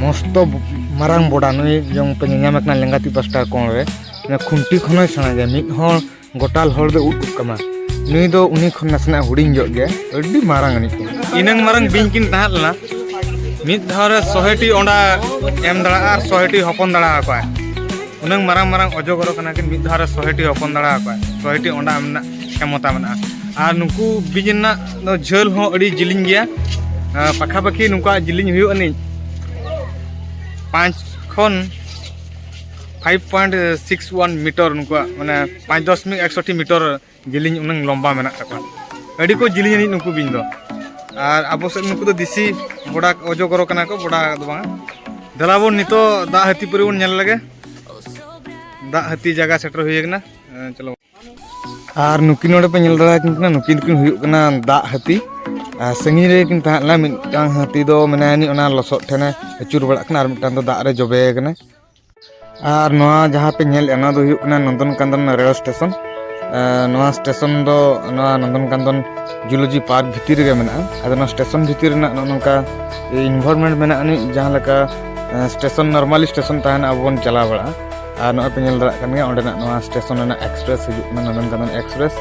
ᱢᱚᱥᱛᱚ ᱢᱟᱨᱟᱝ ᱵᱚᱰᱟ᱾ ᱱᱩᱭ ᱡᱮᱢᱚᱱ ᱯᱮ ᱧᱮᱧᱟᱢᱮ ᱠᱟᱱᱟ ᱞᱮᱸᱜᱟ ᱛᱤ ᱯᱟᱥᱴᱟ ᱠᱚᱬ ᱨᱮ, ᱚᱱᱟ ᱠᱷᱩᱱᱴᱤ ᱠᱷᱚᱱ ᱦᱚᱸᱭ ᱥᱮᱬᱟ ᱜᱮᱭᱟ, ᱢᱤᱫ ᱦᱚᱲ ᱜᱚᱴᱟᱞ ᱦᱚᱲ ᱫᱚ ᱩᱫ ᱠᱚᱜ ᱠᱟᱢᱟ᱾ ᱱᱩᱭ ᱫᱚ ᱩᱱᱤ ᱠᱷᱚᱱ ᱱᱟᱥᱮᱱᱟᱜ ᱦᱩᱰᱤᱧ ᱧᱚᱜ ᱜᱮᱭᱟ, ᱟᱹᱰᱤ ᱢᱟᱨᱟᱝ ᱟᱹᱱᱤᱡ ᱠᱟᱱᱟ᱾ ᱤᱱᱟᱹᱝ ᱢᱟᱨᱟᱝ ᱵᱤᱧ ᱠᱤᱱ ᱛᱟᱦᱮᱸ ᱞᱮᱱᱟ, ᱢᱤᱫ ᱫᱷᱟᱣ ᱨᱮ ᱥᱚᱦᱮᱴᱤ ᱚᱸᱰᱟ ᱮᱢ ᱫᱟᱲᱮᱭᱟᱜᱼᱟ ᱟᱨ ᱥᱚᱦᱮᱴᱤ ᱦᱚᱯᱚᱱ ᱫᱟᱲᱮ ᱟᱠᱚᱣᱟᱭ᱾ ᱩᱱᱟᱹᱝ ᱢᱟᱨᱟᱝ ᱢᱟᱨᱟᱝ ᱚᱡᱚᱜᱚᱨᱚ ᱠᱟᱱᱟ ᱠᱤᱱ, ᱢᱤᱫ ᱫᱷᱟᱣ ᱨᱮ ᱥᱚᱦᱮᱴᱤ ᱦᱚᱯᱚᱱ ᱫᱟᱲᱮ ᱟᱠᱚᱣᱟᱭ, ᱥᱚᱦᱮᱴᱤ ᱚᱸᱰᱟ ᱨᱮᱱᱟᱜ ᱠᱷᱮᱢᱚᱛᱟ ᱢᱮᱱᱟᱜᱼᱟ᱾ ᱟᱨ ᱱᱩᱠᱩ ᱵᱤᱧ ᱨᱮᱱᱟᱜ ᱫᱚ ᱡᱷᱟᱹᱞ ᱦᱚᱸ ᱟᱹᱰᱤ ᱡᱤᱞᱤᱧ ᱜᱮᱭᱟ᱾ ᱟᱨ ᱯᱟᱠᱷᱟᱯᱟᱠᱷᱤ ᱱᱩᱠᱩᱣᱟᱜ ᱡᱤᱞᱤᱧ ᱦᱩᱭᱩᱜ ᱟᱹᱱᱤᱡ ᱯᱟᱸᱪ ᱠᱷᱚᱱ five point six one metre, ᱱᱩᱠᱩᱣᱟᱜ ᱢᱟᱱᱮ ᱯᱟᱸᱪ ᱫᱚᱥᱢᱤᱠ ᱮᱠᱥᱚᱴᱤ ᱢᱤᱴᱟᱨ ᱡᱤᱞᱤᱧ, ᱩᱱᱟᱹᱝ ᱞᱚᱢᱵᱟ ᱢᱮᱱᱟᱜ ᱛᱟᱠᱚᱣᱟ᱾ ᱟᱹᱰᱤ ᱠᱚ ᱡᱤᱞᱤᱧ ᱟᱹᱱᱤᱡ ᱱᱩᱠᱩ ᱵᱤᱧ ᱫᱚ᱾ ᱟᱨ ᱟᱵᱚ ᱥᱮᱫ ᱱᱩᱠᱩ ᱫᱚ ᱫᱮᱥᱤ ᱵᱚᱰᱟ ᱚᱡᱚᱜᱚᱨᱚ ᱠᱟᱱᱟ ᱠᱚ, ᱵᱚᱰᱟ ᱫᱚ ᱵᱟᱝᱟ᱾ ᱫᱮᱞᱟ ᱵᱚᱱ ᱱᱤᱛᱚᱜ ᱫᱟᱜ ᱦᱟᱹᱛᱤ ᱯᱩᱨᱤ ᱵᱚᱱ ᱧᱮᱞ ᱞᱮᱜᱮ᱾ ᱫᱟᱜ ᱦᱟᱹᱛᱤ ᱡᱟᱭᱜᱟ ᱥᱮᱴᱮᱨ ᱦᱩᱭ ᱟᱠᱟᱱᱟ᱾ ᱮᱸ, ᱪᱚᱞᱚ᱾ ᱟᱨ ᱱᱩᱠᱤᱱ ᱱᱚᱰᱮ ᱯᱮ ᱧᱮᱞ ᱫᱟᱲᱮᱭᱟᱠᱤᱱ ᱠᱟᱱᱟ, ᱱᱩᱠᱤᱱ ᱫᱚᱠᱤᱱ ᱦᱩᱭᱩᱜ ᱠᱟᱱᱟ ᱫᱟᱜ ᱦᱟᱹᱛᱤ᱾ ᱟᱨ ᱥᱟᱺᱜᱤᱧ ᱨᱮ ᱠᱤᱱ ᱛᱟᱦᱮᱸ ᱞᱮᱱᱟ, ᱢᱤᱫᱴᱟᱝ ᱦᱟᱹᱛᱤ ᱫᱚ ᱢᱮᱱᱟᱭᱟ ᱱᱤᱡ ᱚᱱᱟ ᱞᱚᱥᱚᱫ ᱴᱷᱮᱱᱮ ᱟᱹᱪᱩᱨ ᱵᱟᱲᱟᱜ ᱠᱟᱱᱟ, ᱟᱨ ᱢᱤᱫᱴᱟᱝ ᱫᱚ ᱫᱟᱜ ᱨᱮ ᱡᱚᱵᱮ ᱟᱠᱟᱱᱟ᱾ ᱟᱨ ᱱᱚᱣᱟ ᱡᱟᱦᱟᱸ ᱯᱮ ᱧᱮᱞᱮᱫᱼᱟ, ᱱᱚᱣᱟ ᱫᱚ ᱦᱩᱭᱩᱜ ᱠᱟᱱᱟ ᱱᱚᱱᱫᱚᱱ ᱠᱟᱱᱫᱚᱱ ᱨᱮᱞ ᱥᱴᱮᱥᱚᱱ᱾ ᱮᱸ, ᱱᱚᱣᱟ ᱥᱴᱮᱥᱚᱱ ᱫᱚ ᱱᱚᱣᱟ ᱱᱚᱱᱫᱚᱱ ᱠᱟᱱᱫᱚᱱ ᱡᱩᱞᱚᱡᱤ ᱯᱟᱨᱠ ᱵᱷᱤᱛᱤᱨ ᱨᱮᱜᱮ ᱢᱮᱱᱟᱜᱼᱟ᱾ ᱟᱫᱚ ᱱᱚᱣᱟ ᱥᱴᱮᱥᱚᱱ ᱵᱷᱤᱛᱤᱨ ᱨᱮᱱᱟᱜ ᱱᱚᱜᱼᱚ ᱱᱚᱝᱠᱟ ᱤᱱᱵᱷᱟᱨᱢᱮᱱᱴ ᱢᱮᱱᱟᱜᱼᱟ ᱟᱹᱱᱤᱡ, ᱡᱟᱦᱟᱸ ᱞᱮᱠᱟ, ᱮᱸ, ᱥᱴᱮᱥᱚᱱ, ᱱᱚᱨᱢᱟᱞᱤ ᱥᱴᱮᱥᱚᱱ ᱛᱟᱦᱮᱱᱟ, ᱟᱵᱚ ᱵᱚᱱ ᱪᱟᱞᱟᱣ ᱵᱟᱲᱟᱜᱼᱟ᱾ ᱟᱨ ᱱᱚᱜᱼᱚᱭ ᱯᱮ ᱧᱮᱞ ᱫᱟᱲᱮᱭᱟᱜ ᱠᱟᱱ ᱜᱮᱭᱟ, ᱚᱸᱰᱮᱱᱟᱜ ᱱᱚᱣᱟ ᱥᱴᱮᱥᱚᱱ ᱨᱮᱱᱟᱜ ᱮᱠᱥᱯᱨᱮᱥ ᱦᱤᱡᱩᱜ ᱠᱟᱱᱟ, ᱱᱚᱱᱫᱚᱱ ᱠᱟᱱᱫᱚᱱ ᱮᱠᱥᱯᱨᱮᱥ᱾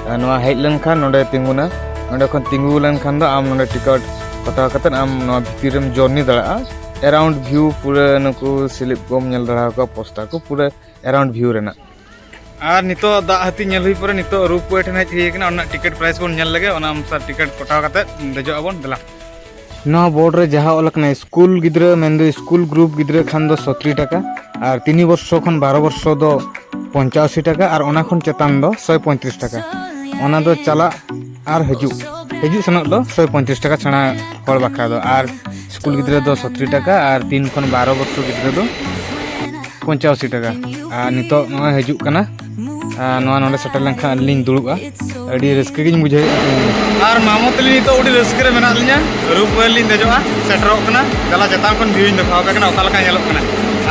ᱟᱨ ᱱᱚᱣᱟ ᱦᱮᱡ ᱞᱮᱱᱠᱷᱟᱱ ᱱᱚᱸᱰᱮ ᱛᱤᱸᱜᱩᱱᱟ, ᱱᱚᱸᱰᱮ ᱠᱷᱚᱱ ᱛᱤᱸᱜᱩ ᱞᱮᱱᱠᱷᱟᱱ ᱫᱚ ᱟᱢ ᱱᱚᱸᱰᱮ ᱴᱤᱠᱤᱴ ᱠᱟᱴᱟᱣ ᱠᱟᱛᱮᱫ ᱟᱢ ᱱᱚᱣᱟ ᱵᱷᱤᱛᱤᱨ ᱨᱮᱢ ᱡᱚᱨᱱᱤ ᱫᱟᱲᱮᱭᱟᱜᱼᱟ᱾ ᱮᱨᱟᱣᱩᱱᱰ ᱵᱷᱤᱭᱩ ᱯᱩᱨᱟᱹ ᱱᱩᱠᱩ ᱥᱤᱞᱤᱯ ᱠᱚᱢ ᱧᱮᱞ ᱫᱟᱲᱮ ᱟᱠᱚᱣᱟ, ᱯᱳᱥᱴᱟᱨ ᱠᱚ ᱯᱩᱨᱟᱹ ᱮᱨᱟᱣᱩᱱᱰ ᱵᱷᱤᱭᱩ ᱨᱮᱱᱟᱜ᱾ ᱟᱨ ᱱᱤᱛᱚᱜ ᱫᱟᱜ ᱦᱟᱹᱛᱤ ᱧᱮᱞ ᱦᱩᱭ ᱯᱚᱨᱮ ᱱᱤᱛᱚᱜ ᱨᱳᱯ ᱳᱭᱮ ᱴᱷᱮᱱ ᱦᱮᱡ ᱦᱩᱭ ᱟᱠᱟᱱᱟ, ᱚᱱᱟ ᱴᱤᱠᱤᱴ ᱯᱨᱟᱭᱤᱥ ᱵᱚᱱ ᱧᱮᱞ ᱞᱮᱜᱮ, ᱚᱱᱟ ᱚᱱᱩᱥᱟᱨ ᱴᱤᱠᱤᱴ ᱠᱚᱴᱟᱣ ᱠᱟᱛᱮᱫ ᱫᱮᱡᱚᱜ ᱟᱵᱚᱱ᱾ ᱫᱮᱞᱟ᱾ ᱱᱚᱣᱟ ᱵᱳᱨᱰ ᱨᱮ ᱡᱟᱦᱟᱸ ᱚᱞ ᱟᱠᱟᱱᱟ, ᱥᱠᱩᱞ ᱜᱤᱫᱽᱨᱟᱹ, ᱢᱮᱱᱫᱚ ᱥᱠᱩᱞ ᱜᱨᱩᱯ ᱜᱤᱫᱽᱨᱟᱹ ᱠᱷᱟᱱ ᱫᱚ ᱥᱚᱛᱨᱤ ᱴᱟᱠᱟ, ᱟᱨ ᱛᱤᱱ ᱵᱚᱨᱥᱚ ᱠᱷᱚᱱ ᱵᱟᱨᱚ ᱵᱚᱨᱥᱚ ᱫᱚ ᱯᱚᱧᱪᱟᱥᱤ ᱴᱟᱠᱟ, ᱟᱨ ᱚᱱᱟ ᱠᱷᱚᱱ ᱪᱮᱛᱟᱱ ᱫᱚ ᱥᱚᱭ ᱯᱚᱸᱭᱛᱨᱤᱥ ᱴᱟᱠᱟ᱾ ᱚᱱᱟ ᱫᱚ ᱪᱟᱞᱟᱜ ᱟᱨ ᱦᱤᱡᱩᱜ, ᱦᱤᱡᱩᱜ ᱥᱮᱱᱚᱜ ᱫᱚ ᱥᱚᱭ ᱯᱚᱸᱭᱛᱨᱤᱥ ᱴᱟᱠᱟ ᱥᱮᱬᱟ ᱦᱚᱲ ᱵᱟᱠᱷᱨᱟ ᱫᱚ, ᱟᱨ ᱥᱠᱩᱞ ᱜᱤᱫᱽᱨᱟᱹ ᱫᱚ ᱥᱚᱛᱨᱤ ᱴᱟᱠᱟ, ᱟᱨ ᱛᱤᱱ ᱠᱷᱚᱱ ᱵᱟᱨᱚ ᱵᱚᱨᱥᱚ ᱜᱤᱫᱽᱨᱟᱹ ᱫᱚ ᱯᱚᱧᱪᱟᱥᱤ ᱴᱟᱠᱟ᱾ ᱟᱨ ᱱᱤᱛᱚᱜ ᱱᱚᱜᱼᱚᱭ ᱦᱤᱡᱩᱜ ᱠᱟᱱᱟ, ᱟᱨ ᱱᱚᱣᱟ ᱱᱚᱰᱮ ᱥᱮᱴᱮᱨ ᱞᱮᱱᱠᱷᱟᱱ ᱟᱹᱞᱤᱧ ᱞᱤᱧ ᱫᱩᱲᱩᱵᱼᱟ᱾ ᱟᱹᱰᱤ ᱨᱟᱹᱥᱠᱟᱹ ᱜᱤᱧ ᱵᱩᱡᱷᱟᱹᱣᱮᱫᱼᱟ᱾ ᱟᱨ ᱢᱟᱢᱚ ᱛᱟᱹᱞᱤᱧ ᱱᱤᱛᱚᱜ ᱟᱹᱰᱤ ᱨᱟᱹᱥᱠᱟᱹ ᱨᱮ ᱢᱮᱱᱟᱜ ᱞᱤᱧᱟ, ᱨᱳᱯ ᱳᱭᱮ ᱞᱤᱧ ᱫᱮᱡᱚᱜᱼᱟ, ᱥᱮᱴᱮᱨᱚᱜ ᱠᱟᱱᱟ᱾ ᱫᱮᱞᱟ ᱪᱮᱛᱟᱱ ᱠᱷᱚᱱ ᱵᱷᱤᱭᱩᱧ ᱫᱮᱠᱷᱟᱣ ᱟᱯᱮ ᱠᱟᱱᱟ, ᱚᱠᱟ ᱞᱮᱠᱟ ᱧᱮᱞᱚᱜ ᱠᱟᱱᱟ᱾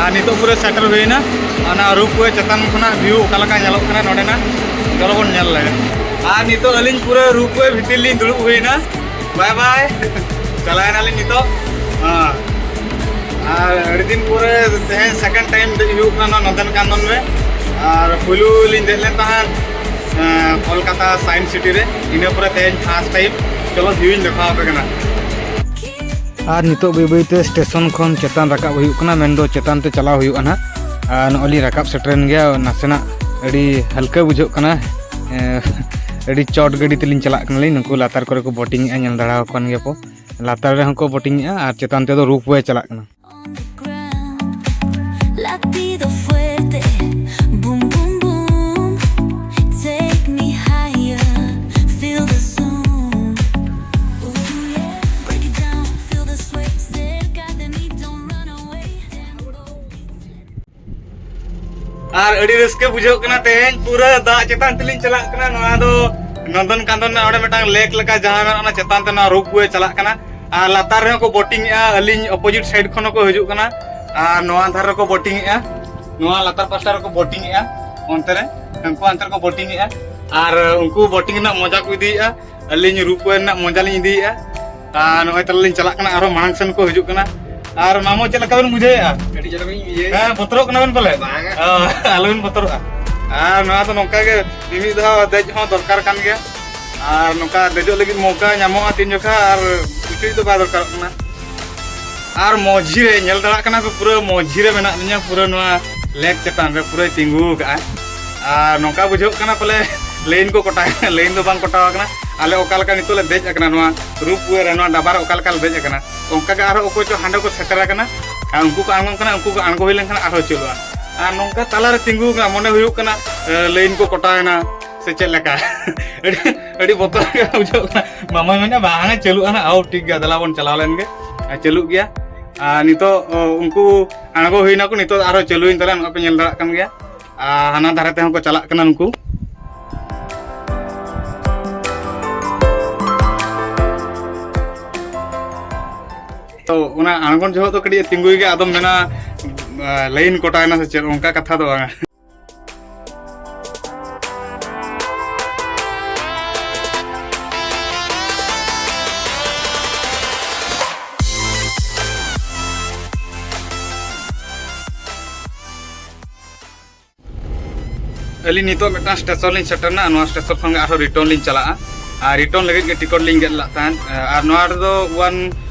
ᱟᱨ ᱱᱤᱛᱚᱜ ᱯᱩᱨᱟᱹ ᱥᱮᱴᱮᱨ ᱦᱩᱭᱱᱟ, ᱚᱱᱟ ᱨᱳᱯ ᱳᱭᱮ ᱪᱮᱛᱟᱱ ᱠᱷᱚᱱᱟᱜ ᱵᱷᱤᱭᱩ ᱚᱠᱟ ᱞᱮᱠᱟ ᱧᱮᱞᱚᱜ ᱠᱟᱱᱟ ᱱᱚᱰᱮᱱᱟᱜ, ᱪᱚᱞᱚ ᱵᱚᱱ ᱧᱮᱞ ᱞᱮᱜᱮ᱾ ᱟᱨ ᱱᱤᱛᱚᱜ ᱟᱹᱞᱤᱧ ᱯᱩᱨᱟᱹ ᱨᱳᱯ ᱳᱭᱮ ᱵᱷᱤᱛᱤᱨ ᱞᱤᱧ ᱫᱩᱲᱩᱵ ᱦᱩᱭᱱᱟ᱾ ᱵᱟᱭ ᱵᱟᱭ᱾ ᱪᱟᱞᱟᱣᱮᱱᱟᱞᱤᱧ ᱱᱤᱛᱚᱜ᱾ ᱦᱮᱸ᱾ ᱟᱨ ᱟᱹᱰᱤ ᱫᱤᱱ ᱯᱚᱨᱮ ᱛᱮᱦᱮᱧ ᱥᱮᱠᱮᱱᱰ ᱴᱟᱭᱤᱢ ᱫᱮᱡ ᱦᱩᱭᱩᱜ ᱠᱟᱱᱟ ᱱᱚᱣᱟ ᱱᱚᱱᱫᱚᱱ ᱠᱟᱱᱫᱚᱱ ᱨᱮ᱾ ᱟᱨ ᱯᱩᱭᱞᱩ ᱞᱤᱧ ᱫᱮᱡ ᱞᱮᱱ ᱛᱟᱦᱮᱸᱫ, ᱮᱸ, ᱠᱳᱞᱠᱟᱛᱟ ᱥᱟᱭᱮᱱᱥ ᱥᱤᱴᱤ ᱨᱮ, ᱤᱱᱟᱹ ᱯᱚᱨᱮ ᱛᱮᱦᱮᱧ ᱯᱷᱟᱥᱴ ᱴᱟᱭᱤᱢ᱾ ᱪᱚᱞᱚ ᱵᱷᱤᱭᱩᱧ ᱫᱮᱠᱷᱟᱣ ᱟᱯᱮ ᱠᱟᱱᱟ᱾ ᱟᱨ ᱱᱤᱛᱚᱜ ᱵᱟᱹᱭ ᱵᱟᱹᱭ ᱛᱮ ᱥᱴᱮᱥᱚᱱ ᱠᱷᱚᱱ ᱪᱮᱛᱟᱱ ᱨᱟᱠᱟᱵ ᱦᱩᱭᱩᱜ ᱠᱟᱱᱟ, ᱢᱮᱱᱫᱚ ᱪᱮᱛᱟᱱ ᱛᱮ ᱪᱟᱞᱟᱣ ᱦᱩᱭᱩᱜᱼᱟ ᱱᱟᱦᱟᱜ᱾ ᱟᱨ ᱱᱚᱜᱼᱚᱭ ᱞᱤᱧ ᱨᱟᱠᱟᱵ ᱥᱮᱴᱮᱨᱮᱱ ᱜᱮᱭᱟ, ᱱᱟᱥᱮᱱᱟᱜ ᱟᱹᱰᱤ ᱦᱟᱹᱞᱠᱟᱹ ᱵᱩᱡᱷᱟᱹᱜ ᱠᱟᱱᱟ᱾ ᱮᱸ, ᱟᱹᱰᱤ ᱪᱚᱴ ᱜᱟᱹᱰᱤ ᱛᱮᱞᱤᱧ ᱪᱟᱞᱟᱜ ᱠᱟᱱᱟᱞᱤᱧ, ᱱᱩᱠᱩ ᱞᱟᱛᱟᱨ ᱠᱚᱨᱮ ᱠᱚ ᱵᱳᱴᱤᱝ ᱮᱜᱼᱟ, ᱧᱮᱞ ᱫᱟᱲᱮ ᱟᱠᱚ ᱠᱟᱱ ᱜᱮᱭᱟ ᱯᱚ᱾ ᱞᱟᱛᱟᱨ ᱨᱮᱦᱚᱸ ᱠᱚ ᱵᱳᱴᱤᱝ ᱮᱜᱼᱟ ᱟᱨ ᱪᱮᱛᱟᱱ ᱛᱮᱫᱚ ᱨᱳᱯ ᱳᱭᱮ ᱪᱟᱞᱟᱜ ᱠᱟᱱᱟ᱾ On the ground, latido fuerte, boom, boom, boom. Take me higher, feel the zoom. ᱟᱨ ᱟᱹᱰᱤ ᱨᱟᱹᱥᱠᱟᱹ ᱵᱩᱡᱷᱟᱹᱜ ᱠᱟᱱᱟ, ᱛᱮᱦᱮᱧ ᱯᱩᱨᱟᱹ ᱫᱟᱜ ᱪᱮᱛᱟᱱ ᱛᱮᱞᱤᱧ ᱪᱟᱞᱟᱜ ᱠᱟᱱᱟ᱾ ᱱᱚᱣᱟ ᱫᱚ ᱱᱚᱱᱫᱚᱱ ᱠᱟᱱᱫᱚᱱ ᱨᱮᱱᱟᱜ ᱚᱸᱰᱮ ᱢᱤᱫᱴᱟᱝ ᱞᱮᱠ ᱞᱮᱠᱟ ᱡᱟᱦᱟᱸ ᱢᱮᱱᱟᱜᱼᱟ, ᱚᱱᱟ ᱪᱮᱛᱟᱱ ᱛᱮ ᱱᱚᱣᱟ ᱨᱳᱯ ᱣᱮ ᱪᱟᱞᱟᱜ ᱠᱟᱱᱟ᱾ ᱟᱨ ᱞᱟᱛᱟᱨ ᱨᱮᱦᱚᱸ ᱠᱚ ᱵᱳᱴᱤᱝ ᱮᱜᱼᱟ, ᱟᱹᱞᱤᱧ ᱚᱯᱳᱡᱤᱴ ᱥᱟᱭᱤᱰ ᱠᱷᱚᱱ ᱦᱚᱸᱠᱚ ᱦᱤᱡᱩᱜ ᱠᱟᱱᱟ᱾ ᱟᱨ ᱱᱚᱣᱟ ᱫᱷᱟᱨᱮ ᱨᱮᱠᱚ ᱵᱳᱴᱤᱝ ᱮᱜᱼᱟ, ᱱᱚᱣᱟ ᱞᱟᱛᱟᱨ ᱯᱟᱥᱴᱟ ᱨᱮᱠᱚ ᱵᱳᱴᱤᱝ ᱮᱜᱼᱟ, ᱚᱱᱛᱮ ᱨᱮ ᱩᱱᱠᱩ ᱦᱟᱱᱛᱮ ᱨᱮᱠᱚ ᱵᱳᱴᱤᱝ ᱮᱜᱼᱟ᱾ ᱟᱨ ᱩᱱᱠᱩ ᱵᱳᱴᱤᱝ ᱨᱮᱱᱟᱜ ᱢᱚᱡᱟ ᱠᱚ ᱤᱫᱤᱭᱮᱜᱼᱟ, ᱟᱹᱞᱤᱧ ᱨᱳᱯ ᱣᱮ ᱨᱮᱱᱟᱜ ᱢᱚᱡᱟ ᱞᱤᱧ ᱤᱫᱤᱭᱮᱜᱼᱟ᱾ ᱟᱨ ᱱᱚᱜᱼᱚᱭ ᱛᱟᱦᱞᱮ ᱞᱤᱧ ᱪᱟᱞᱟᱜ ᱠᱟᱱᱟ, ᱟᱨᱦᱚᱸ ᱢᱟᱲᱟᱝ ᱥᱮᱱ ᱠᱚ ᱦᱤᱡᱩᱜ ᱠᱟᱱᱟ᱾ ᱟᱨ ᱢᱟᱢᱚ, ᱪᱮᱫ ᱞᱮᱠᱟ ᱵᱮᱱ ᱵᱩᱡᱷᱟᱹᱣᱮᱜᱼᱟ? ᱟᱹᱰᱤ ᱪᱚᱨᱚᱠ ᱞᱤᱧ ᱵᱩᱡᱷᱟᱹᱣᱮᱫᱼᱟ᱾ ᱦᱮᱸ, ᱵᱚᱛᱚᱨᱚᱜ ᱠᱟᱱᱟ ᱵᱮᱱ ᱯᱟᱞᱮ? ᱵᱟᱝᱟ᱾ ᱚ, ᱟᱞᱚᱵᱮᱱ ᱵᱚᱛᱚᱨᱚᱜᱼᱟ᱾ ᱟᱨ ᱱᱚᱣᱟ ᱫᱚ ᱱᱚᱝᱠᱟ ᱜᱮ ᱢᱤᱢᱤᱫ ᱫᱷᱟᱣ ᱫᱮᱡ ᱦᱚᱸ ᱫᱚᱨᱠᱟᱨ ᱠᱟᱱ ᱜᱮᱭᱟ᱾ ᱟᱨ ᱱᱚᱝᱠᱟ ᱫᱮᱡᱚᱜ ᱞᱟᱹᱜᱤᱫ ᱢᱚᱣᱠᱟ ᱧᱟᱢᱚᱜᱼᱟ ᱛᱤᱱ ᱡᱚᱠᱷᱟ, ᱟᱨ ᱩᱪᱩᱭ ᱫᱚ ᱵᱟᱭ ᱫᱚᱨᱠᱟᱨᱚᱜ ᱠᱟᱱᱟ᱾ ᱟᱨ ᱢᱚᱡᱽᱡᱷᱤ ᱨᱮ ᱧᱮᱞ ᱫᱟᱲᱮᱭᱟᱜ ᱠᱟᱱᱟ ᱯᱮ, ᱯᱩᱨᱟᱹ ᱢᱚᱡᱽᱡᱷᱤ ᱨᱮ ᱢᱮᱱᱟᱜ ᱞᱤᱧᱟ, ᱯᱩᱨᱟᱹ ᱱᱚᱣᱟ ᱞᱮᱠ ᱪᱮᱛᱟᱱ ᱨᱮ ᱯᱩᱨᱟᱹᱭ ᱛᱤᱸᱜᱩ ᱟᱠᱟᱫᱼᱟ᱾ ᱟᱨ ᱱᱚᱝᱠᱟ ᱵᱩᱡᱷᱟᱹᱜ ᱠᱟᱱᱟ ᱯᱟᱞᱮ ᱞᱟᱭᱤᱱ ᱠᱚ ᱠᱚᱴᱟ, ᱞᱟᱭᱤᱱ ᱫᱚ ᱵᱟᱝ ᱠᱚᱴᱟᱣ ᱟᱠᱟᱱᱟ᱾ ᱟᱞᱮ ᱚᱠᱟ ᱞᱮᱠᱟ ᱱᱤᱛᱚᱜ ᱞᱮ ᱫᱮᱡ ᱟᱠᱟᱱᱟ ᱱᱚᱣᱟ ᱨᱳᱯ ᱣᱮ ᱨᱮ, ᱱᱚᱣᱟ ᱰᱟᱵᱟ ᱨᱮ ᱚᱠᱟ ᱞᱮᱠᱟ ᱞᱮ ᱫᱮᱡ ᱟᱠᱟᱱᱟ, ᱚᱱᱠᱟ ᱜᱮ ᱟᱨᱦᱚᱸ ᱚᱠᱚᱭ ᱪᱚ ᱦᱟᱸᱰᱮ ᱠᱚ ᱥᱮᱴᱮᱨ ᱟᱠᱟᱱᱟ᱾ ᱟᱨ ᱩᱱᱠᱩ ᱠᱚ ᱟᱬᱜᱚᱱ ᱠᱟᱱᱟ, ᱩᱱᱠᱩ ᱠᱚ ᱟᱬᱜᱚ ᱦᱩᱭ ᱞᱮᱱᱠᱷᱟᱱ ᱟᱨᱦᱚᱸ ᱪᱟᱹᱞᱩᱜᱼᱟ᱾ ᱟᱨ ᱱᱚᱝᱠᱟ ᱛᱟᱞᱟᱨᱮ ᱛᱤᱸᱜᱩ ᱟᱠᱟᱱᱟ, ᱢᱚᱱᱮ ᱦᱩᱭᱩᱜ ᱠᱟᱱᱟ, ᱮ, ᱞᱟᱭᱤᱱ ᱠᱚ ᱠᱚᱴᱟᱣ ᱮᱱᱟ ᱥᱮ ᱪᱮᱫ ᱞᱮᱠᱟ᱾ ᱟᱹᱰᱤ, ᱟᱹᱰᱤ ᱵᱚᱛᱚᱨ ᱜᱮ ᱵᱩᱡᱷᱟᱹᱜ ᱠᱟᱱᱟ᱾ ᱢᱟᱢᱟᱭ ᱢᱮᱱᱟ, "ᱵᱟᱝ, ᱪᱟᱹᱞᱩᱜᱼᱟ ᱱᱟᱜ, ᱟᱣ, ᱴᱷᱤᱠ ᱜᱮᱭᱟ, ᱫᱮᱞᱟ ᱵᱚᱱ ᱪᱟᱞᱟᱣ ᱞᱮᱱ ᱜᱮ, ᱟᱨ ᱪᱟᱹᱞᱩᱜ ᱜᱮᱭᱟ᱾" ᱟᱨ ᱱᱤᱛᱚᱜ, ᱚ, ᱩᱱᱠᱩ ᱟᱬᱜᱚ ᱦᱩᱭᱱᱟ ᱠᱚ, ᱱᱤᱛᱚᱜ ᱟᱨᱦᱚᱸ ᱪᱟᱹᱞᱩᱭᱮᱱ ᱛᱟᱞᱮᱭᱟ, ᱱᱚᱜᱼᱚᱭ ᱯᱮ ᱧᱮᱞ ᱫᱟᱲᱮᱭᱟᱜ ᱠᱟᱱ ᱜᱮᱭᱟ᱾ ᱟᱨ ᱦᱟᱱᱟ ᱫᱷᱟᱨᱮ ᱛᱮᱦᱚᱸ ᱠᱚ ᱪᱟᱞᱟᱜ ᱠᱟᱱᱟ ᱱᱩᱠᱩ᱾ ᱛᱚ, ᱚᱱᱟ ᱟᱬᱜᱚᱱ ᱡᱚᱦᱚᱜ ᱫᱚ ᱠᱟᱹᱴᱤᱡ ᱮ ᱛᱤᱸᱜᱩᱭ ᱜᱮᱭᱟ, ᱟᱫᱚᱢ ᱢᱮᱱᱟ, ᱟ, ᱞᱟᱭᱤᱱ ᱠᱚᱴᱟᱭᱮᱱᱟ ᱥᱮ ᱪᱮᱫ, ᱚᱱᱠᱟ ᱠᱟᱛᱷᱟ ᱫᱚ ᱵᱟᱝᱟ᱾ ᱟᱹᱞᱤᱧ ᱱᱤᱛᱚᱜ ᱢᱤᱫᱴᱟᱝ ᱥᱴᱮᱥᱚᱱ ᱞᱤᱧ ᱥᱮᱴᱮᱨᱱᱟ, ᱱᱚᱣᱟ ᱥᱴᱮᱥᱚᱱ ᱠᱷᱚᱱ ᱜᱮ ᱟᱨᱦᱚᱸ ᱨᱤᱴᱟᱨᱱ ᱞᱤᱧ ᱪᱟᱞᱟᱜᱼᱟ᱾ ᱟᱨ ᱨᱤᱴᱟᱨᱱ ᱞᱟᱹᱜᱤᱫ ᱜᱮ ᱴᱤᱠᱤᱴ ᱞᱤᱧ ᱜᱮᱫ ᱞᱟᱜ ᱛᱟᱦᱮᱸᱫ᱾ ᱟᱨ ᱱᱚᱣᱟ ᱨᱮᱫᱚ ᱚᱣᱟᱱ